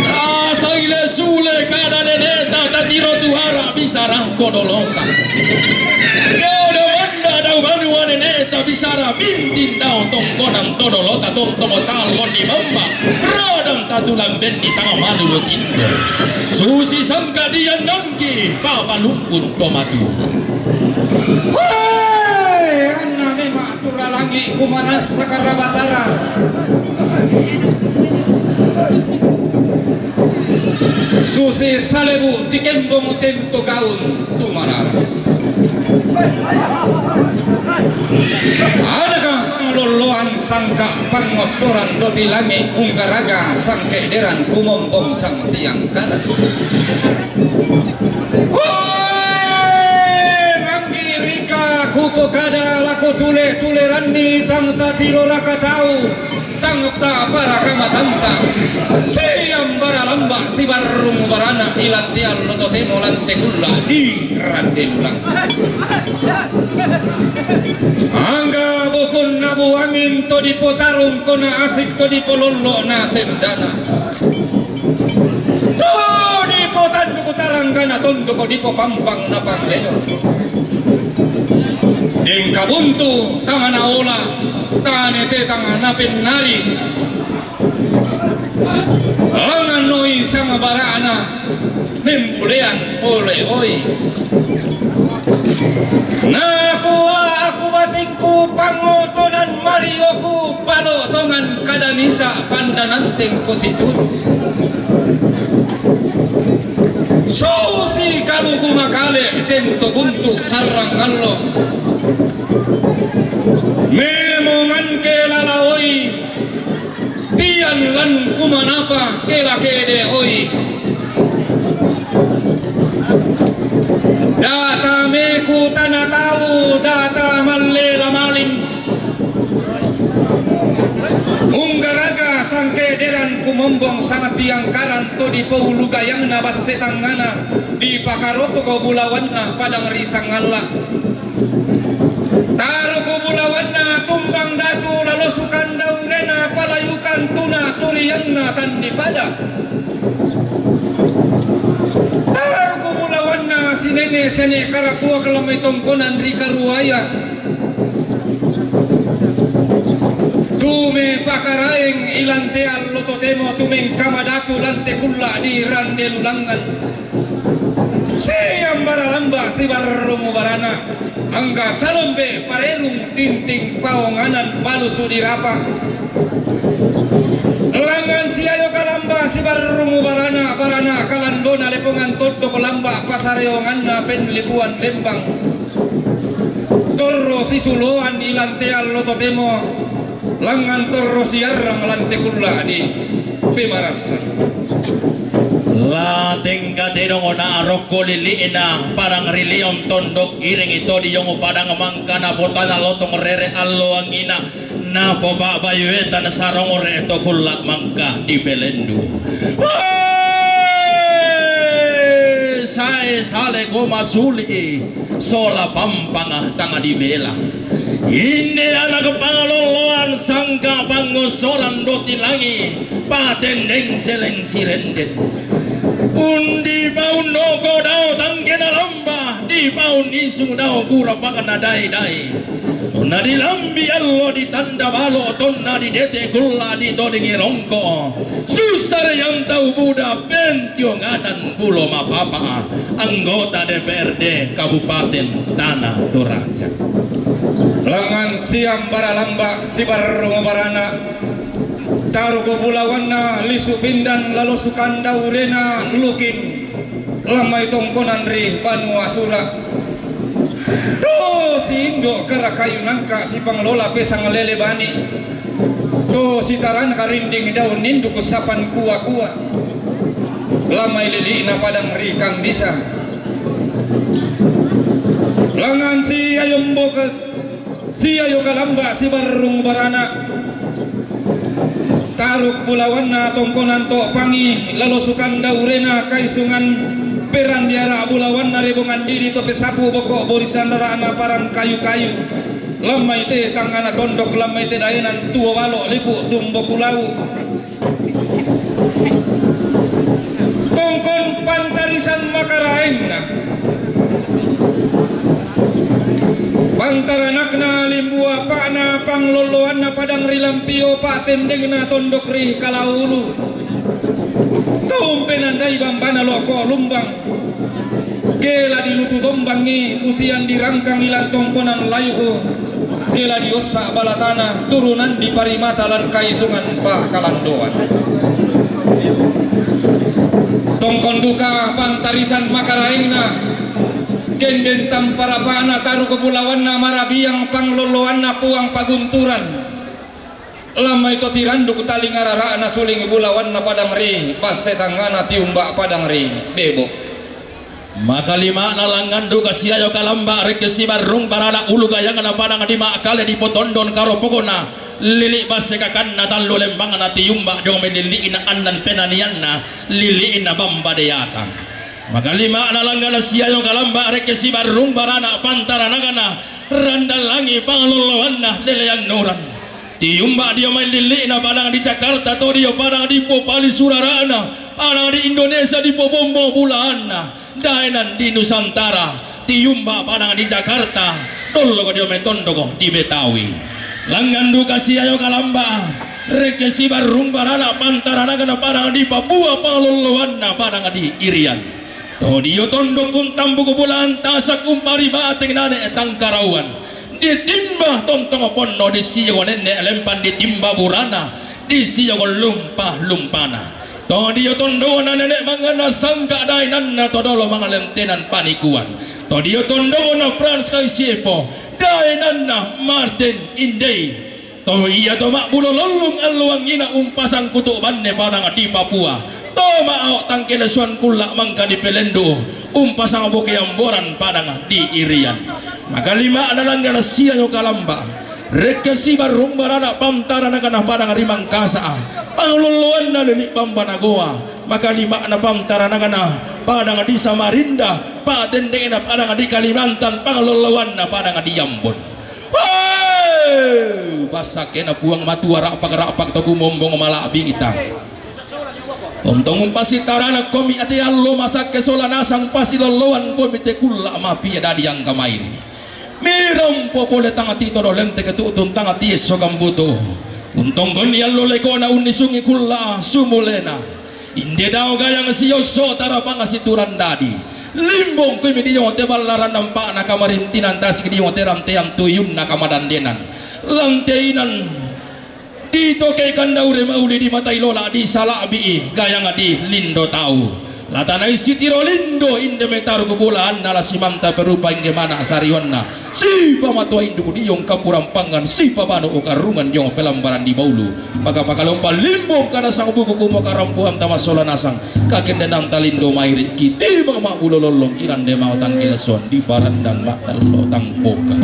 Asai le sule kada nene'ta tatiro tuara bisara todolota. Kedo manda dao banua nene'ta bisara binting dao tongkonan todolota tontongo talon di mamba. Radang tatulang benni tanga malu lo tindo. Susi sangka dian nangki papa lumpun tomatu. Hei, anna memang Turalangi kumanassa karabatara. Susi salebu tikembong tento gaun tumarara. Adakah panglolloan sangka pangossoran doti langi' unggaraga sangke' deran kumombong sang tiang kanan. Hoe, manggi' rika kupokada lako tule-tuleranni tang tatiloraka tau, tang taparaka matanta. Siam bara lamba' sibarrung barana ilantean lo totemo lante kulla' di rande lulang. Angga bukun nabuangin to dipotarung kona asik to dipolollo na sendana. To dipotanduku taranggana tonduko dipopampang na pangleo. Dingka buntu tangana ola, tane te tangana pennali. Langan noi sama bara'na membulean pole oi. Nakua aku batingku pangotonan marioku palo tongan kada misa pandananteng ko situru. Susi kalu kumakale tento buntu sarrang allo. Memongan ke lalaoi. Tian lan kumanapa kela kede oi. Data meku tana tau data mallela maling. Unggaraga sangke deran kumombong sangat tiangkaran to dipoulu gayangna basse tangngana dipakaropoko bulawanna padang ri sangalla. Taruku bulawanna tumbang datu lalosukan daurena palayukan tuna turiangna tandipada. Taruku bulawanna sinene sene karakuak lamai tongkonan ri karuaya. Tume pakaraeng ilantean lo totemo tumengkamadatu lante kulla di rande lulangan. Siambara lamba sibarrung barana, angga salombe parerung tinting paonganan balusu dirapa. Langan siayo kalamba sibarrung barana, barana kalandona lepongan tondok lamba pasareonganna penlipuan lembang. Torro sisuloan ilantean lo totemo, langan torro siarrang lante kulla di pemarassan. La tengka tedong ona arokko lili'na padang ri liong tondok iring to diong padang mangkana potana lotong rere allo angina. Napopa'bayu wetan sarongore to kulla mangka dipelendu. Woi! Sae sale ko masuli'i sola pampanga tanga dibela. Inde anak pangaloloan sangka pangosoran doti langi patendeng seleng sirenden. Undi paunno ko dao tanggena lamba, di paun isung dao pura pakana dai-dai. Tonna dilambi allo ditanda balo, tonna didete kulla ditodingi rongko. Susare yang tau buda pentionganan bulo mapapa anggota D P R D Kabupaten Tanah Toraja. Langan siambara lamba sibarrung barana, taruko bulawanna lisu pindan lalo sukanda urena lukin. Lammai tongkonan ri banua sura. To si indo kara kayu nangka sipanglola pesang lele bani. To si tarana karinding daun ninduk sapan kua-kua. Lammai lili'na padang ri kambisa. Langan si ayom bokas. Siayo kalamba sibarrung barana. Taruk bulawanna tongkonan to pangi lalo sukanda urena kaisungan peran diara bulawanna rebongan diri to pesapu boko borisan rarana parang kayu-kayu. Lammai te tangngana tondok lammai te daenan tuo walo lipu tumbo kulau. Tongkon pantarisan makaraengna. Pantaranakna limbua pa'na panglolloanna padang ri lampio pa'tendengna tondok ri kalaulu. Tumpenandai bambana loko lumbang. Kela dilutu tombangngi usian dirangkangi lan tongkonan layu'u. Kela diossa balatana turunan diparimata lan kaisungan pakalandoan. Tongkon duka pantarisan makaraengna. Kenden tamparapa'na taruko bulawanna marabiang panglolloanna puang pagunturan. Lammai to tiranduk talinga rara'na suling bulawanna padang ri basse tangngana tiumba padang ri bebo. Makalima'na langngan duka siayo kalamba rekke sibarrung barana ulu gayangna padang di makkale dipotondon karopokona lili basse kakanna tallu lembangna tiumba dio mai lili'na annan penanianna lili'na bamba deata. Makalima'na langngan siayo kalamba rekke sibarrung barana pantaranakna randallangi panglolloanna leleannuran. Tiumba dio mai lili'na padang di Jakarta to dio padang di popali surara'na padang di Indonesia di popommo bulaanna daenan di Nusantara. Tiumba padang di Jakarta dolloko dio mai tondoko di Betawi. Langngan duka siayo kalamba rekke sibarrung barana pantaranakna padang di Papua panglolloanna padang di Irian. To dio tondok untambuku bulaan tasak umpari bateng nane tangkarauan. Ditimba tontong ponno di sio nenne lempan ditimba burana di sio lumpa-lumpana. To dio tondona nene mangana sangka daenanna to dolo mangalentenan panikuan. To dio tondona Frans Kaisiepo daenanna Martin Indei. To iya to mabbulo lollung alluangngina umpasang kutu banne padang di Papua. To maao tangkelesuan kulla mangka dipelendu umpasang boke amboran padang di Irian. Makalima'na langngan siayo kalamba rekke sibarrung barana pantaranakna padang di Mangkasa panglolloanna lili bambana goa. Makalima'na pantaranakna padang di Samarinda pa'tendengna padang di Kalimantan panglolloanna padang di Ambon. Hei! Passakkena Puang Matua ra'pak-ra'pak to kumombong mala'bi ita. Ontong umpasitarana komi ate allo masakke sola nasang pasilolloan komi te kulla mapia dadi angka mairi. Mirampo pole tangati todo lenteke tu'tun tangati esso kambuto. Untongkon i allo leko'na unnisungi kulla sumulena. Inde dao gayang siosso tarapang situran dadi. Limbong komi dio te ballaran nampa'na kamarintinan tasik dio te rantean tuyunna kamadandenan. Lanteinan ditoke kandaure mauli di matai lola di sala'bi'i gayang di lindo tau. Latanai sitiro lindo inde metaru kubulaanna la simanta perupa ingge mana sariwanna. Sipa matua induk diong kapurampangan, sipa banu ukarungan diong pelambaran di baulu. Paka-paka lompa limbong kada sang buku kupo karampuan tamasola nasang. Kakendenan talindo mairi kiti mama bulo lollong kirande mau tangkil suan di parandang mak tello tangpoka.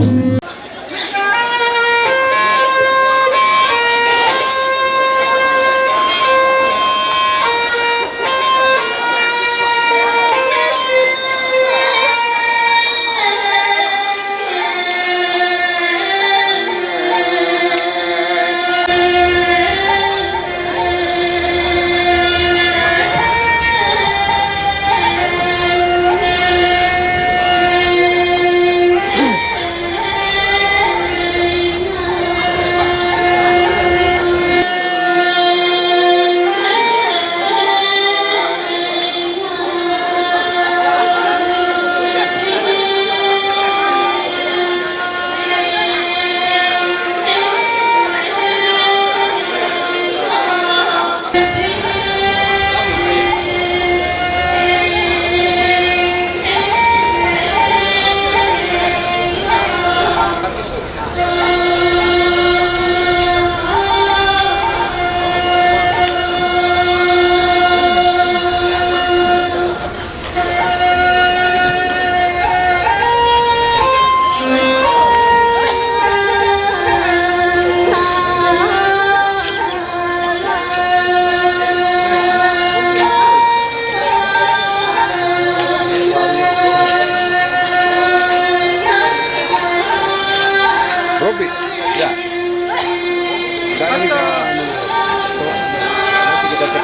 Robi, ya. Dari ka, anu, nanti kita cek.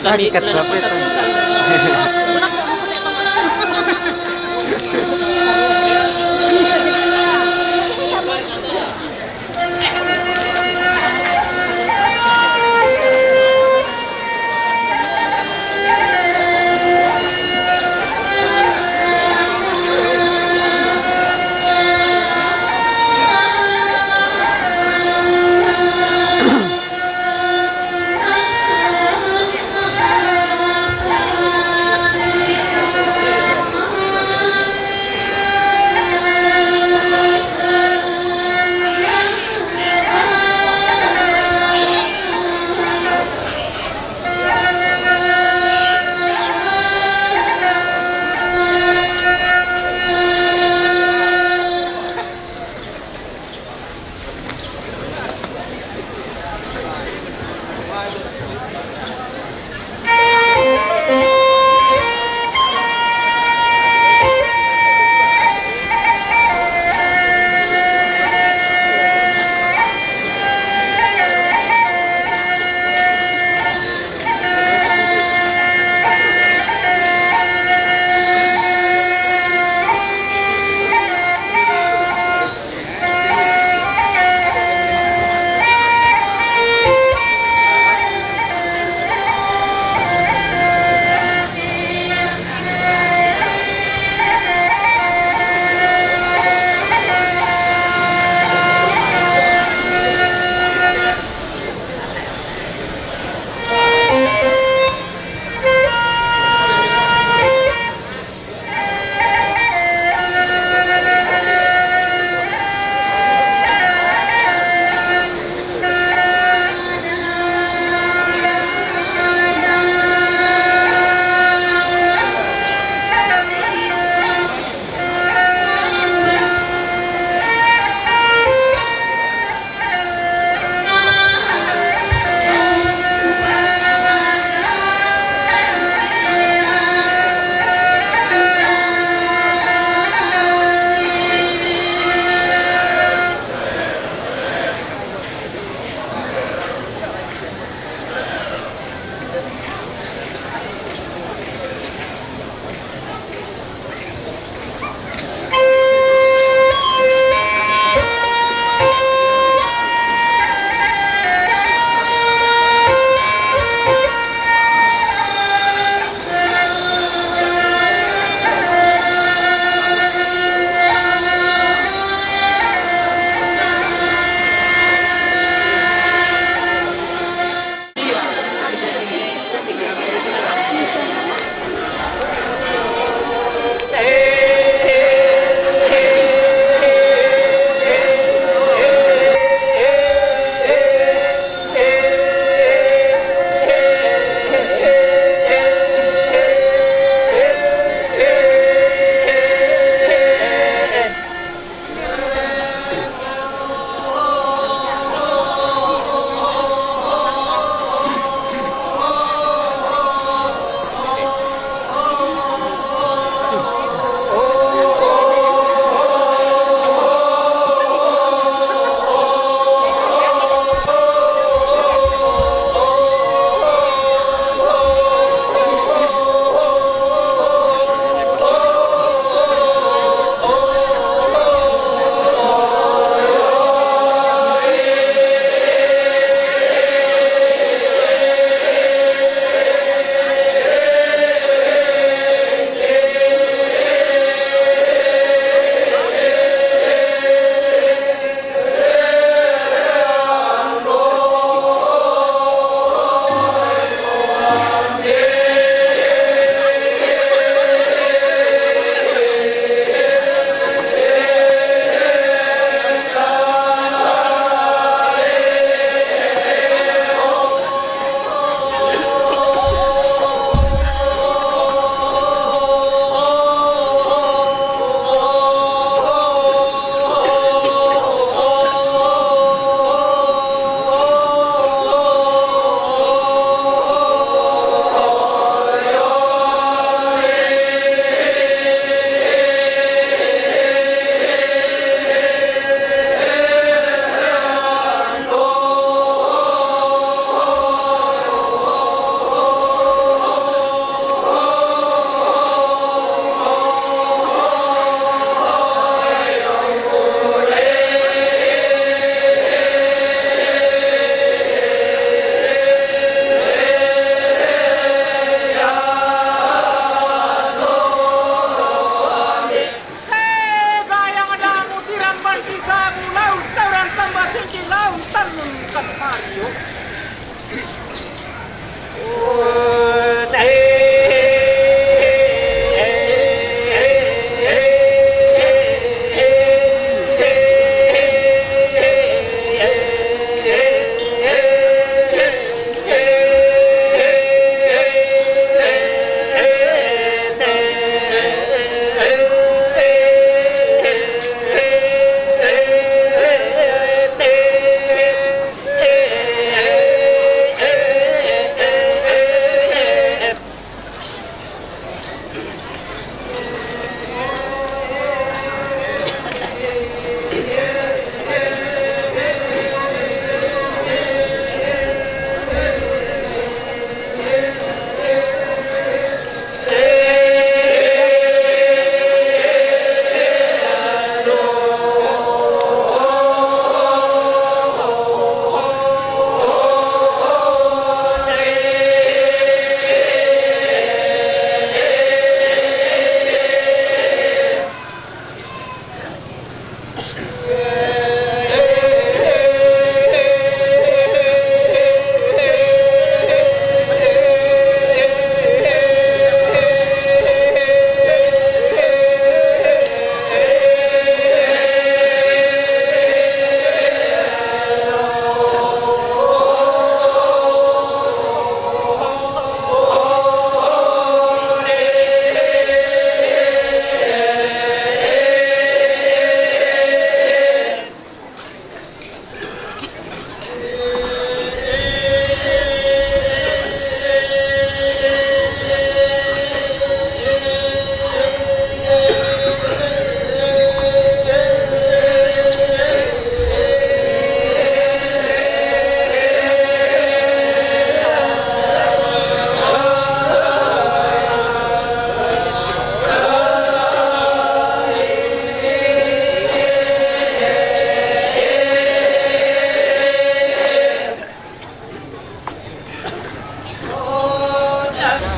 Tadi kat berapa itu?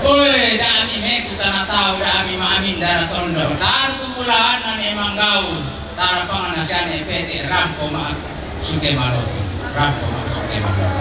Oi, dami meku tana tau, dami maamin dara tondo. Tarku pulaan nane manggau, tara panganasiane pete rampo ma suke maloto. Rampo ma suke maloto.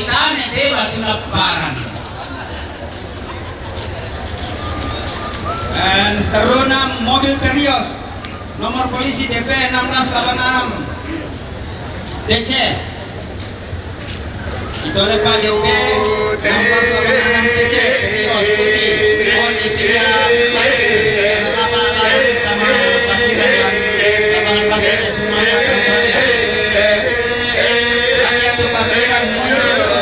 Tane te batu lapparan. Eh, seteruna mobil Terios, nomor polisi D P enam belas delapan enam T C. Itu ada Pak D P enam belas delapan enam T C, Terios putih. Oh, di pinggir parkir. Lapangan, lapangan parkiran, lapangan basket semuanya. Lagi atuh parkiran, munisi terus.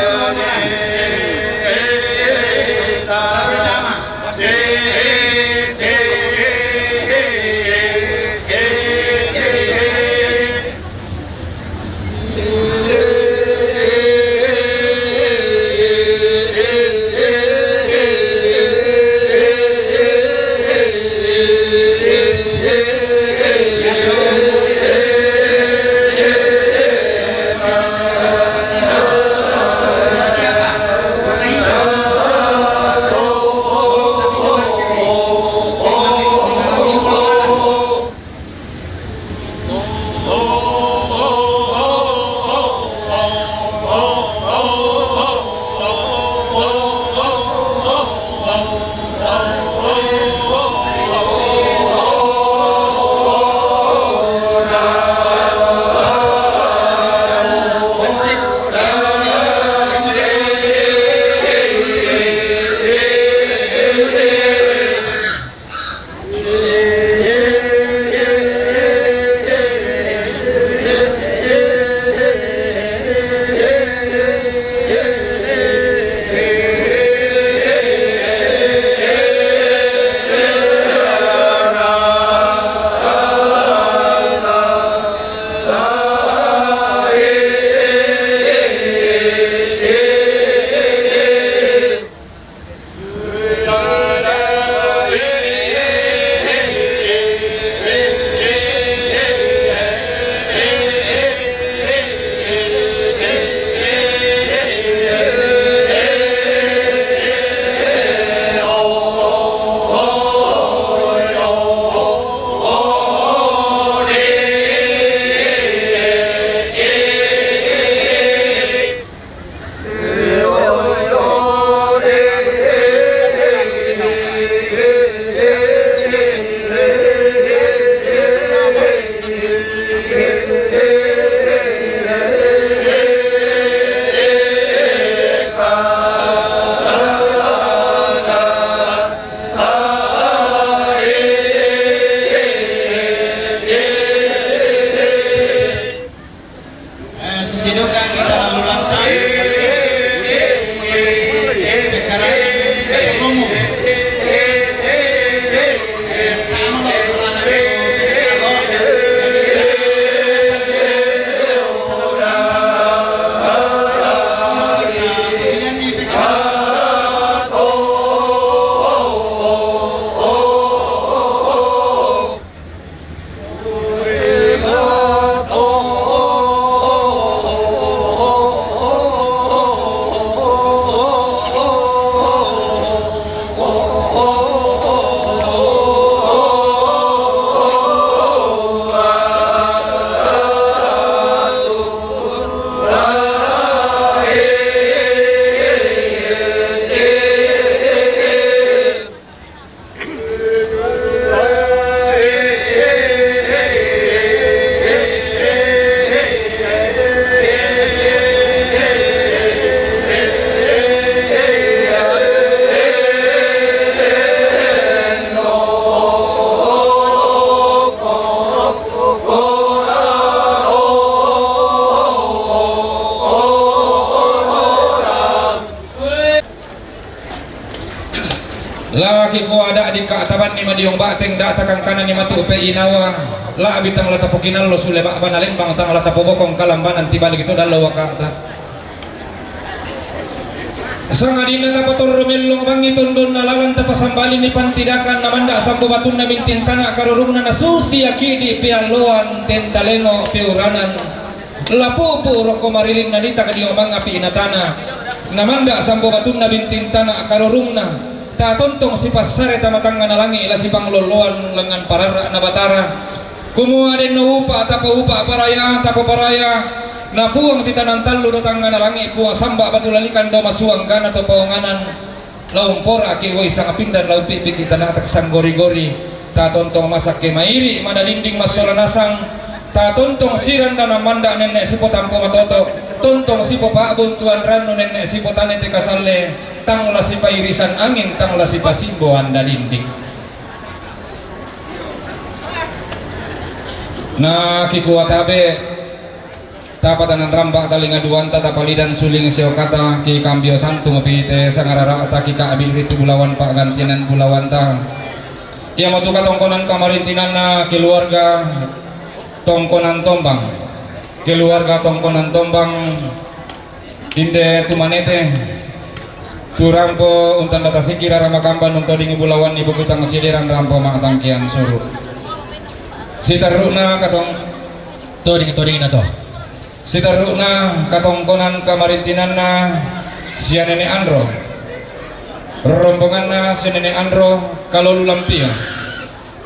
Eh, susiduka kita ulang tahun. Perkara umum. Laki ko ada' dika' tabanni madiong bateng, da' takangkananni matu' pe inawa, la'bi tang la tapokinallo sule ba'bana lembang, tang la tapobokong kalambanan tibalik itu dallo waka'ta. Sangadinna tapatorro mellong bangi tondonna lalan tapasambalinni pantidakan, namanda' sambo batunna binting tana' karurungna, nasusi akidi' pialloan tenta leno' piuranan. Lapupu' rokko marilinna nita' dio mangapi' natana'. Namanda' sambo batunna binting tana' karurungna. Tatontong sipassare tama tangngana langi' la sipanglolloan langngan pararra'na Batara. Kumua denno upa' tapaupa' paraya tapaparaya. Na Puang ti tanan tallu do tangngana langi', Puang samba' batu lalikan do masuang gana to paonganan, la umpora' ki' uwai sangapindan, la umpi'pi' ki' tana' tak sanggori-gori, ta tontong masakke mairi' madalinding massola nasang, ta tontong siranda namanda' nenne' sipotampo matoto', tontong sipopa'buntuan rannu nenne' sipotane te kasalle, tang la sipairisan angin, tang la sipasimboan dalinding. Na kikuwatabe' Tapatanan ramba' talinga duwanta, tapalidan suling siokata, ki kambio santung pite sangarara'ta, ki ka'bi' ritu bulawan pa'gantianan bulawanta. Iamotu katongkonan kamarintinanna keluarga Tongkonan Tombang. Keluarga Tongkonan Tombang, inde tumanete, tu rampo untanda tasikira ramakamban untodingi bulawanni bukutang siederan rampo ma'tangkean suru'. Siterru'na katong- Toding-todingna to. Siterru'na katongkonan kamarintinanna sia Nene' Anro, rombonganna sia Nene' Anro Kalolu Lampia.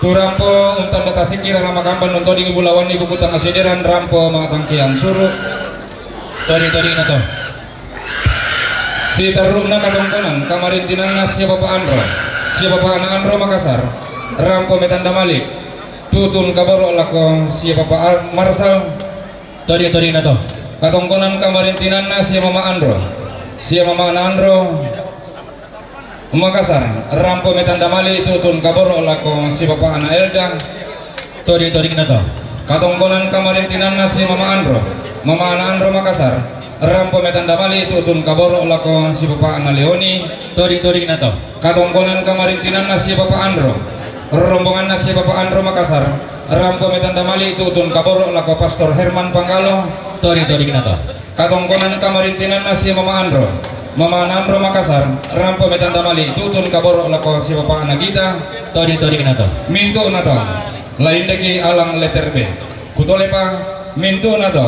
Tu rampo untanda tasikira ramakamban untodingi bulawanni bukutang siederan rampo ma'tangkean suru'. Toding-todingna to. Siterru'na katongkonan kamarintinanna sia Bapa' Anro, sia Bapa'na Anro Makassar, rampo metanda mali', tu'tun kaboro' lako sia Bapa' Al-, Marsal. Toding-todingna to. Katongkonan kamarintinanna sia Mama' Anro, sia Mama'na Anro Makassar, rampo metanda mali', tu'tun kaboro' lako sia Bapa'na Elda. Toding-todingna to. Katongkonan kamarintinanna sia Mama' Anro, Mama'na Anro Makassar, rampo metanda mali', tu'tun kaboro' lako sia Bapa'na Leoni. Toding-todingna to. Katongkonan kamarintinanna sia Bapa' Anro, rombonganna sia Bapa' Anro Makassar, rampo metanda mali', tu'tun kaboro' lako Pastor Herman Panggalo. Toding-todingna to. Katongkonan kamarintinanna sia Mama' Anro, Mama'na Anro Makassar, rampo metanda mali', tu'tun kaboro' lako sia Bapa'na Gita. Toding-todingna to. Mintu'na to la indeki' alang letter B. Kutolepa, mintu'na to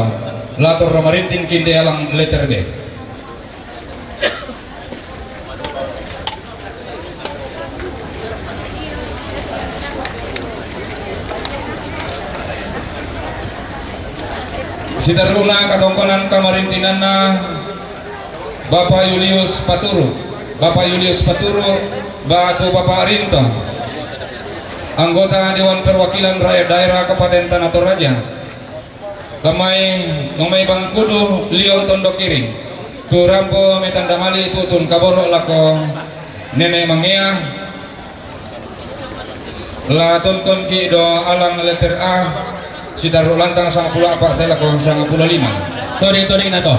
la torro marinting ki' inde alang letter B. Siterru'na katongkonan kamarintinanna Bapa' Yulius Paturu, Bapa' Yulius Paturu, batu Bapa' Rinto, anggota Dewan Perwakilan Rakyat Daerah Kabupaten Tanah Toraja. Kamai, mamai Bangkudu Liong Tondok Kiri. Tu rampo metanda mali', tu'tun kaboro' lako Nene' Mangea. La tonkon ki' do alang letter A, siterru' lantang sangpulo a'pa' sae lako sangpulo lima. Toding-todingna to.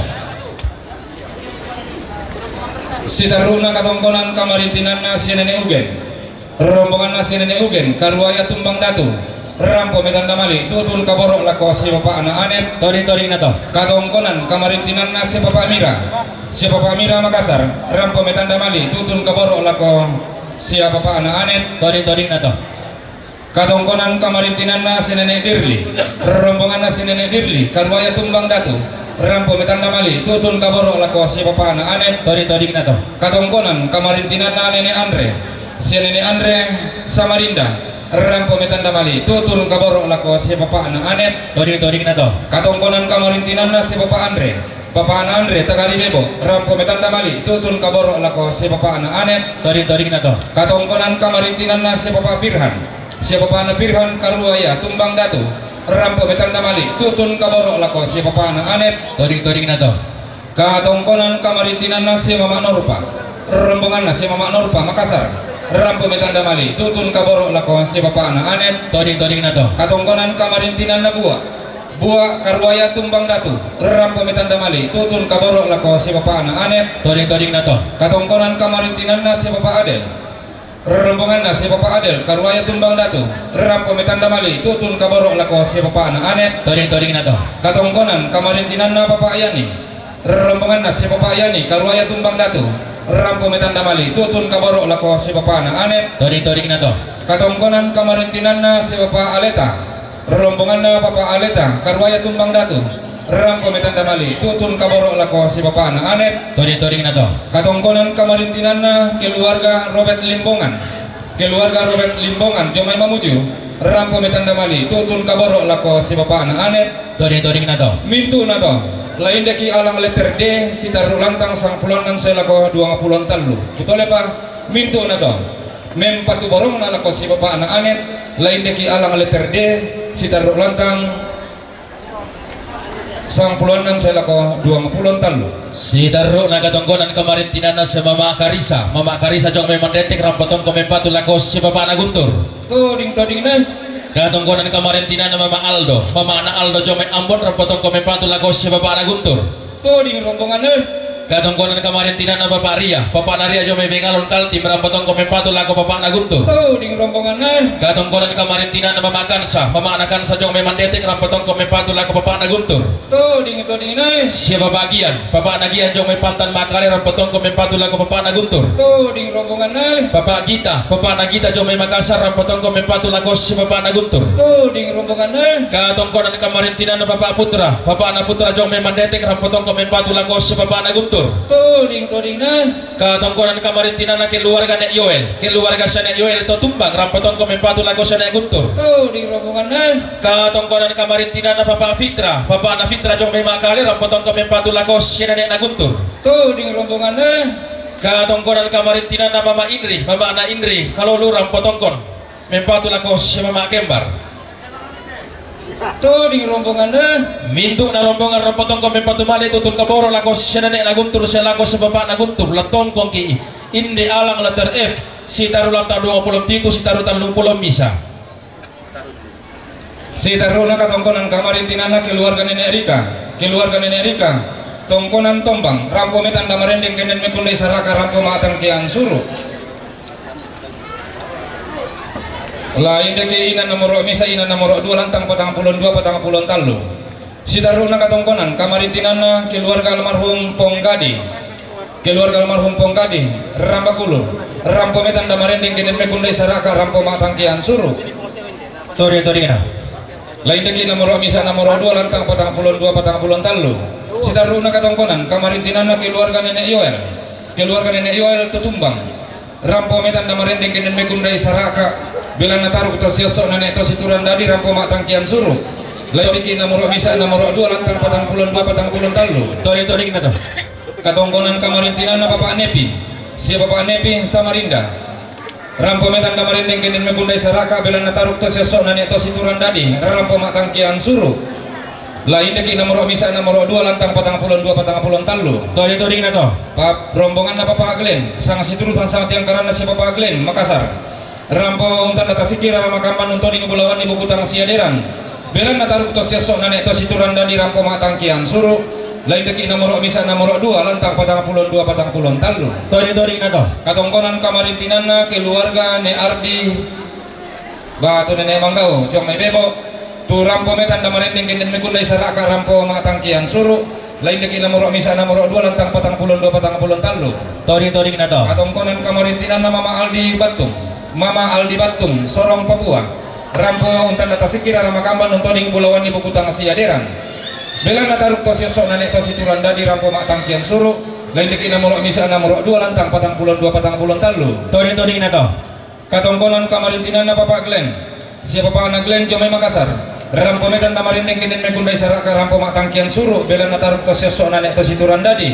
Siterru'na katongkonan kamarintinanna sia Nene' Ugen, rombonganna sia Nene' Ugen, Karuaya Tumbang Datu, rampo metanda mali', tu'tun kaboro' lako sia Bapa'na Anet. Toding-todingna to. Katongkonan kamarintinanna sia Bapa' Mira, sia Bapa' Mira Makassar, rampo metanda mali', tu'tun kaboro' lako sia Bapa'na Anet. Toding-todingna to. Katongkonan kamarintinanna sia Nene' Dirli, rombonganna sia Nene' Dirli, Karuaya Tumbang Datu, rampo metanda mali', tu'tun kaboro' lako sia Bapa'na Anet. Toding-todingna to. Katongkonan kamarintinanna Nene' Andre, sia Nene' Andre Samarinda, rampo metanda mali', tu'tun kaboro' lako sia Bapa'na Anet. Toding-todingna to. Katongkonan kamarintinanna sia Bapa' Andre, Bapa'na Andre Tagalibebo, rampo metanda mali', tu'tun kaboro' lako sia Bapa'na Anet. Toding-todingna to. Katongkonan kamarintinanna sia Bapa' Pirhan, sia Bapa'na Pirhan Karuaya Tumbang Datu, rampo metanda mali', tu'tun kaboro' lako sia Bapa'na Anet. Toding-todingna to. Katongkonan kamarintinanna sia Mama' Norpa, rombonganna sia Mama' Norpa Makassar, rampo metanda mali', tu'tun kaboro' lako sia Bapa'na Anet. Toding-todingna to. Katongkonan kamarintinanna Bua, Bua Karuaya Tumbang Datu, rampo metanda mali', tu'tun kaboro' lako sia Bapa'na Anet. Toding-todingna to. Katongkonan kamarintinanna sia Bapa' Adel, rombonganna sia Bapa' Adel Karuaya Tumbang Datu, rampo metanda mali', tu'tun kaboro' lako sia Bapa'na Anet. Toding-todingna to. Katongkonan kamarintinanna Bapa' Yani, rombonganna sia Bapa' Yani Karuaya Tumbang Datu, rampo metanda mali', tu'tun kaboro' lako sia Bapa'na Anet. Toding-todingna to. Katongkonan kamarintinanna sia Bapa' Aleta, rombonganna Bapa' Aleta Karuaya Tumbang Datu, rampo metanda mali', tu'tun kaboro' lako sia Bapa'na Anet. Toding-todingna to. Katongkonan kamarintinanna keluarga Robert Limbongan, keluarga Robert Limbongan Jomai Mamuju, rampo metanda mali', tu'tun kaboro' lako sia Bapa'na Anet. Toding-todingna to. Mintu'na to. Laindeki alang letter D, sitarru lantang sangpulo annan sae lako duangpulo tallu. Kutole pa, mintu' na to. Mempatu borongna lako sipapa'na Anet, laindeki alang letter D, sitarru lantang sangpulo annan sae lako duangpulo tallu. Sitarru'na katongkonan kamarintinanna sia Mama Karisa. Mama Karisa jong mai Mandetek, rampo tongko mempatu lako sipapa'na Guntur. Toding, toding nai. Katongkonan kamarintinanna Mama Aldo. Mama'na Aldo jong mai Ambon, rampo tongko mempatu lako sipapa'na Guntur. Toding rombongan nai. Katongkonan kamarintinanna Papa Ria. Papa'na Ria jong mai Bengalon Kaltim, rampo tongko mempatu lako papa'na Guntur. Toding rombongan nai. Katongkonan kamarintinanna Mama Kansa. Mama'na Kansa jong mai Mandetek, rampo tongko mempatu lako papa'na Guntur. Toding, toding nai. Sia Papa Gian. Papa'na Gian jong mai Pantan Makale, rampo tongko mempatu lako papa'na Guntur. Toding rombongan nai. Papa Gita. Papa'na Gita jong mai Makassar, rampo tongko mempatu lako sipapa'na Guntur. Toding rombongan nai. Katongkonan kamarintinanna Papa Putra. Papa'na Putra jong mai Mandetek, rampo tongko mempatu lako sipapa'na Guntur. Toding, toding nai. Katongkonan kamarintinanna keluarga Nek Yoel. Keluarga sia Nek Yoel to Tumbang, rampo tongko mempatu lako sia Nek Guntur. Toding rombongan nai. Katongkonan kamarintinanna Papa Fitra. Papa'na Fitra jong mai Makale, rampo tongko mempatu lako sia nenekna Guntur. Toding rombongan nai. Katongkonan kamarintinanna Mama Inri. Mama'na Inri Kalolu, rampo tongko mempatu lako sia Mama Kembar. Toding rombongan nai. Mintu'na rombongan rampo tongko mempatu male tutun kaboro lako sia nenekna Guntur sia lako sipapa'na Guntur. La tongkongki inde alang letter F, sitarru lantang duangpulo pitu, sitarru tallungpulo misa. Sitarru'na katongkonan kamarintinanna keluarga Nenek Rika. Keluarga Nenek Rika, tongkonan Tombang, rampo metan damarendeng kenden mekundai saraka, rampo ma'tangkian suru. Laindeki inang nomoro misa, inang nomoro dua, lantang patangpulo dua, patangpulo tallu. Sitarru'na katongkonan kamarintinanna keluarga almarhum Ponggadi. Keluarga almarhum Ponggadi, Rambakulu, rampo metan damarendeng kenden mekundai saraka, rampo ma'tangkian suru. Toding, todingna. Laindeki nomoro misa, nomoro dua, lantang patangpulo dua, patangpulo tallu. Sitarru'na katongkonan kamarintinanna keluarga Nenek Yoel. Keluarga Nenek Yoel to Tumbang, rampo metan damarendeng kenden mekundai saraka, belanna taruk to sia esso' nane' to situran dadi, rampo ma'tangkian suru. Laindeki nomoro misa, nomoro dua, lantang patangpulo dua, patangpulo tallu. Toding, todingna to. Katongkonan kamarintinanna Papa Nepi, sia Papa Nepi Samarinda, rampo metan damarendeng kenden mekundai saraka, belanna taruk to sia esso' nane' to situran dadi, rampo ma'tangkian suru. Laindeki nomoro misa, nomoro dua, lantang patangpulo dua, patangpulo tallu. Toding, todingna to. Pa-, rombonganna Papa Glenn, sang situru sang, sang tiangkaranna sia Papa Glenn, Makassar, rampo untanda tasikira ramakamban untoding bulawanni bukutang siaderan, belanna taruk to sia esso' nane' to situran dadi, rampo ma'tangkian suru. Laindeki nomoro misa, nomoro dua, lantang patangpulo dua, patangpulo tallu. Toding, todingna to. Katongkonan kamarintinanna keluarga Ne Ardi, batu Nenek Manggau, jong mai Bebo, tu rampo metan damarendeng kenden mekundai saraka, rampo ma'tangkian suru. Laindeki nomoro misa, nomoro dua, lantang patangpulo dua, patangpulo tallu. Toding, todingna to. Katongkonan kamarintinanna Mama Aldi Battung. Mama Aldi Battung, Sorong, Papua, rampo untanda tasikira ramakamban untoding bulawanni bukutang siaderan, belanna taruk to sia esso' nane' to situran dadi, rampo ma'tangkian suru. Laindeki nomoro misa, nomoro dua, lantang patangpulo dua, patangpulo tallu. Toding, todingna to. Katongkonan kamarintinanna Papa Glenn, sia papa'na Glenn jong mai Makassar, rampo metan damarendeng kenden mekundai saraka, rampo ma'tangkian suru, belanna taruk to sia esso' nane' to situran dadi.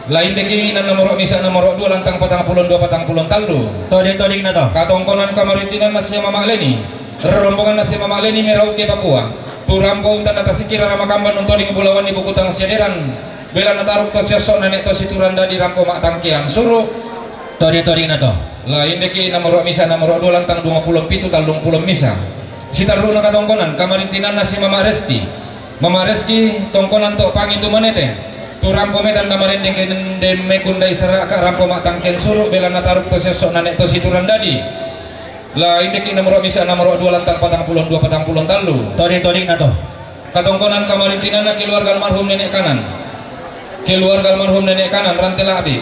Laindeki inang nomoro misa, nomoro dua, lantang patangpulo dua, patangpulo tallu. Toding, todingna to. Katongkonan kamarintinanna sia Mama Leni, rombonganna sia Mama Leni, Merauke, Papua, tu rampo untanda tasikira ramakamban untoding bulawanni bukutang siaderan, belanna taruk to sia esso' nane' to situran dadi, rampo ma'tangkian suru. Toding, todingna to. Laindeki nomoro misa, nomoro dua, lantang duangpulo pitu, tallungpulo misa. Sitarru'na katongkonan kamarintinanna sia Mama Reski. Mama Reski, tongkonan To' Pangi, Tumanete, tu rampo metan damarendeng kenden mekundai saraka, rampo ma'tangkian suru, belanna taruk to sia esso' nane' to situran dadi. Laindeki nomoro misa, nomoro dua, lantang patangpulo dua, patangpulo tallu. Toding, todingna to. Katongkonan kamarintinanna keluarga almarhum Nenek Kanan. Keluarga almarhum Nenek Kanan, Rante La'bi,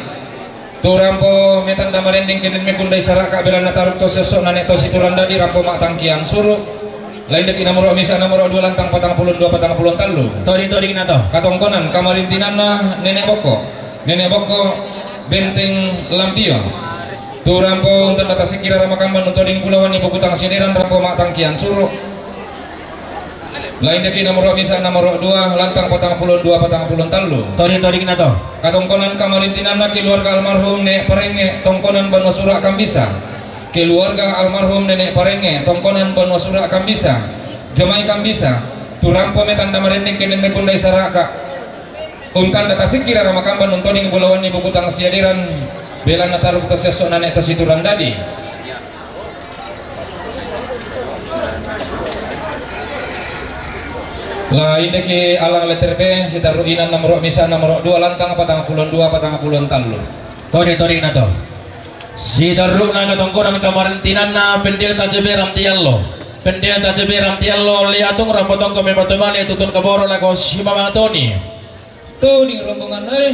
tu rampo metan damarendeng kenden mekundai saraka, belanna taruk to sia esso' nane' to situran dadi, rampo ma'tangkian suru. Laindeki nomoro misa, nomoro dua, lantang patangpulo dua, patangpulo tallu. Toding, todingna to. Katongkonan kamarintinanna Nenek Bokko. Nenek Bokko, Benteng Lampio, tu rampo untanda tasikira ramakamban untoding bulawanni bukutang siaderan, rampo ma'tangkian suru. La indaki nomoro misa, nomoro dua, lantang patang puluh dua, patang puluh tallu. Toding, toding na to. Katongkonan kamarintinanna keluarga almarhum Nek Parenge, tongkonan Banua Sura Kambisa. Keluarga almarhum Nenek Parenge, tongkonan Banua Sura Kambisa. Jomai Kambisa. Turampo me tanda marendeng kenen me kundai saraka. Untanda tasikkira ramakamban untoding bulawanni buku tang siaderan, belanna taruk to siasso nane to siturang dadi. La indaki alang letter B, sitarru inang nomoro misa, nomoro dua, lantang patang puluh dua, patang puluh tallu. Toding, toding na to. Sitarru'na katongkonan kamarintinanna Pendeta J B Ramtiallo. Pendeta J B Ramtiallo Liatung, rampo tongko mempatu mali tutun kaboro lako Sipapa Toni. Toding rombonganna e.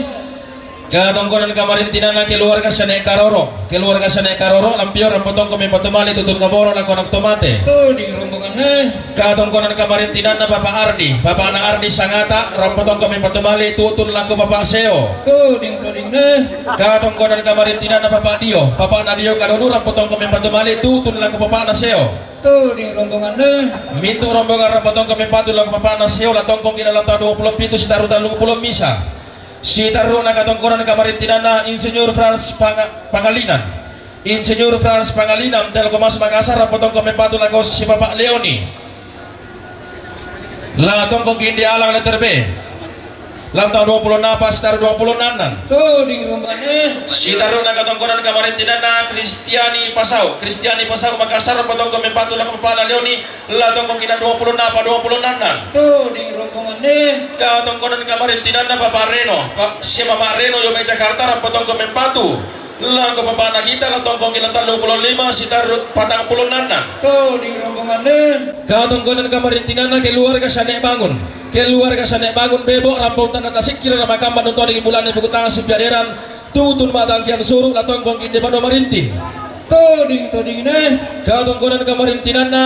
Katongkonan kamarintinanna keluarga Sane Karoro. Keluarga Sane Karoro Lampio, rampo tongko mempatu mali tutun kaboro lako anak to mate. Toding rombonganna e. Katongkonan kamarintinanna Papa Ardi. Papana Ardi Sangata, rampo tongko mempatu mali tutun lako Papa Seo. Toding, toding na e. Katongkonan kamarintinanna Papa Dio. Papana Dio Kadonu, rampo tongko mempatu mali tutun lako papana Seo. Toding rombonganna e. Mintu rombongan rampo tongko mempatu lako papana Seo, la tongkongki lalanta dua puluh pitu, sitarru tallung puluh misa. Sitarru'na katongkonan kamarintinanna Insinyur Frans Panga-, Pangalinan. Insinyur Frans Pangalinan, Telkomas Makassar, rampo tongko mempatu lako Sipapa Leoni. La tongkongki inde alang letter B. Lantang dua puluh napa, sitarru dua puluh annan. Toding rombonganna e. Sitarru'na katongkonan kamarintinanna Kristiani Pasau. Kristiani Pasau Makassar, rampo tongko mempatu lako papana Leoni, la tongkongki dua puluh napa, dua puluh annan. Toding rombonganna e. Katongkonan kamarintinanna Papa Reno, Pa-, Sipapa Reno, Jomai Jakarta, rampo tongko mempatu lako papana kita, la tongkongki la tallung puluh lima, sitarru patang puluh annan. Toding rombonganna e. Katongkonan kamarintinanna keluarga Sane Bangun. Keluarga Sane Bangun Bebo, rampo tanda tasikkira ramakamban untoding bulawanni buku tang sipiaderan, tutun matangkian suru, la tongkongki inde Banua Marinting. Toding, toding na e. Katongkonan kamarintinanna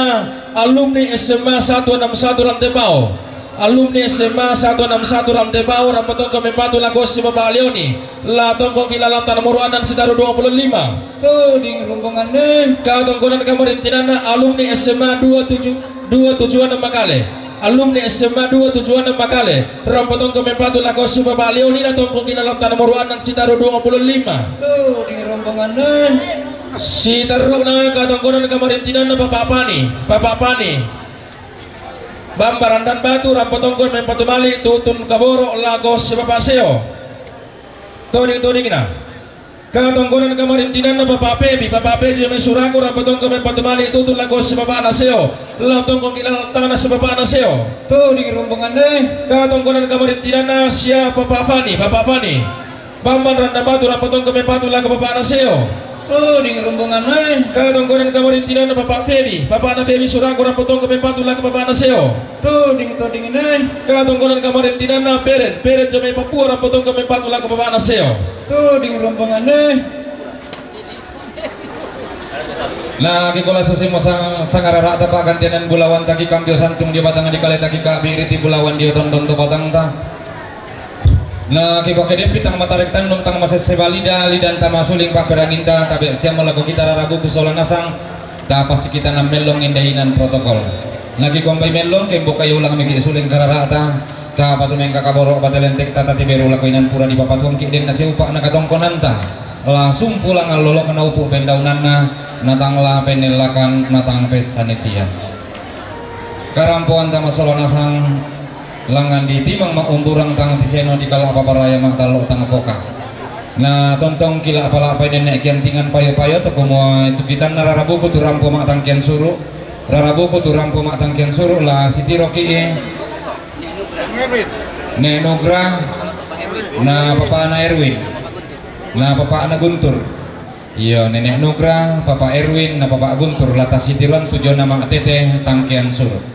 alumni S M A satu enam satu Rantepao. Alumni S M A satu enam satu Rantepao, rampo tongko mempatu lako Sipapa Leoni, la tongkongki lalanta nomoro annan, sitarru dua puluh lima. Toding rombonganna e. Katongkonan kamarintinanna alumni S M A dua tujuh, dua tujuh anam Makale. Alumni S M A dua tujuh anam Makale, rampo tongko mempatu lako Sipapa Leoni, la tongkongki lalanta nomoro annan, sitarru dua puluh lima. Toding rombonganna e. Sitarru'na katongkonan kamarintinanna Papa Pani, Papa Pani. Bamba Randan Batu, rampo tongko mempatu mali tutun kaboro lako Sipapa Seo. Toding, todingna. Katongkonan kamarintinanna Papa Pebi, Papa Pebi Jomai Suraku, rampo tongko mempatu mali tutun lako Sipapana Seo. La tongkongki lalantana Sipapana Seo. Toding rombonganna e. Katongkonan kamarintinanna sia Papa Fani, Papa Fani. Bamban Randan Batu, rampo tongko mempatu lako papana Seo. Toding rombonganna e. Katongkonan kamarintinanna Papa Feby, papana Feby Suraku, rampo tongko mempatu lako papana Seo. Toding, todingna e. Katongkonan kamarintinanna Peren, Peren Jomai Papua, rampo tongko mempatu lako papana Seo. Toding rombonganna e. Na kikola susimo sang-, sangarara'ta pa'gantianan bulawanta, ki kambio santung dio batang dikaleta, ki ka'bi' riti bulawan dio tondon to batangta. Na kipake de'pi tang matarik tannung, tang masesse balida, lidan tama suling pa'peranginta, tabe' siamo lako kita rarabuku sola nasang, tapassi kita nammellong indahinan protokol. Na kikombai mellong, kembukai ulang miki suling karara'ta, tapatu mengka kaboro' bate lentekta tatiberu lako inan pura dipapatuangki' denna siupa'na katongkonanta. La sumpulang allolokna upu' pendaunanna, natang la pennellakan, natang pessanisian. Karampoanta masola nasang, langngan ditimang ma'umburang tang tiseno dikala' paparaya ma'tallo' tang poka. Na tontong kila' pala'pai nenne' kiantingan payo-payo to kumua itu kitanna rarabuku tu rampo ma'tangkian suru', rarabuku tu rampo ma'tangkian suru' la sitiroki'i. Ne' Nugra, na papa'na Erwin, na papa'na Guntur. Iyo, Nene' Nugra, Papa Erwin, na Papa Guntur, la tassitiroan tu jona ma'tete tangkean suru'.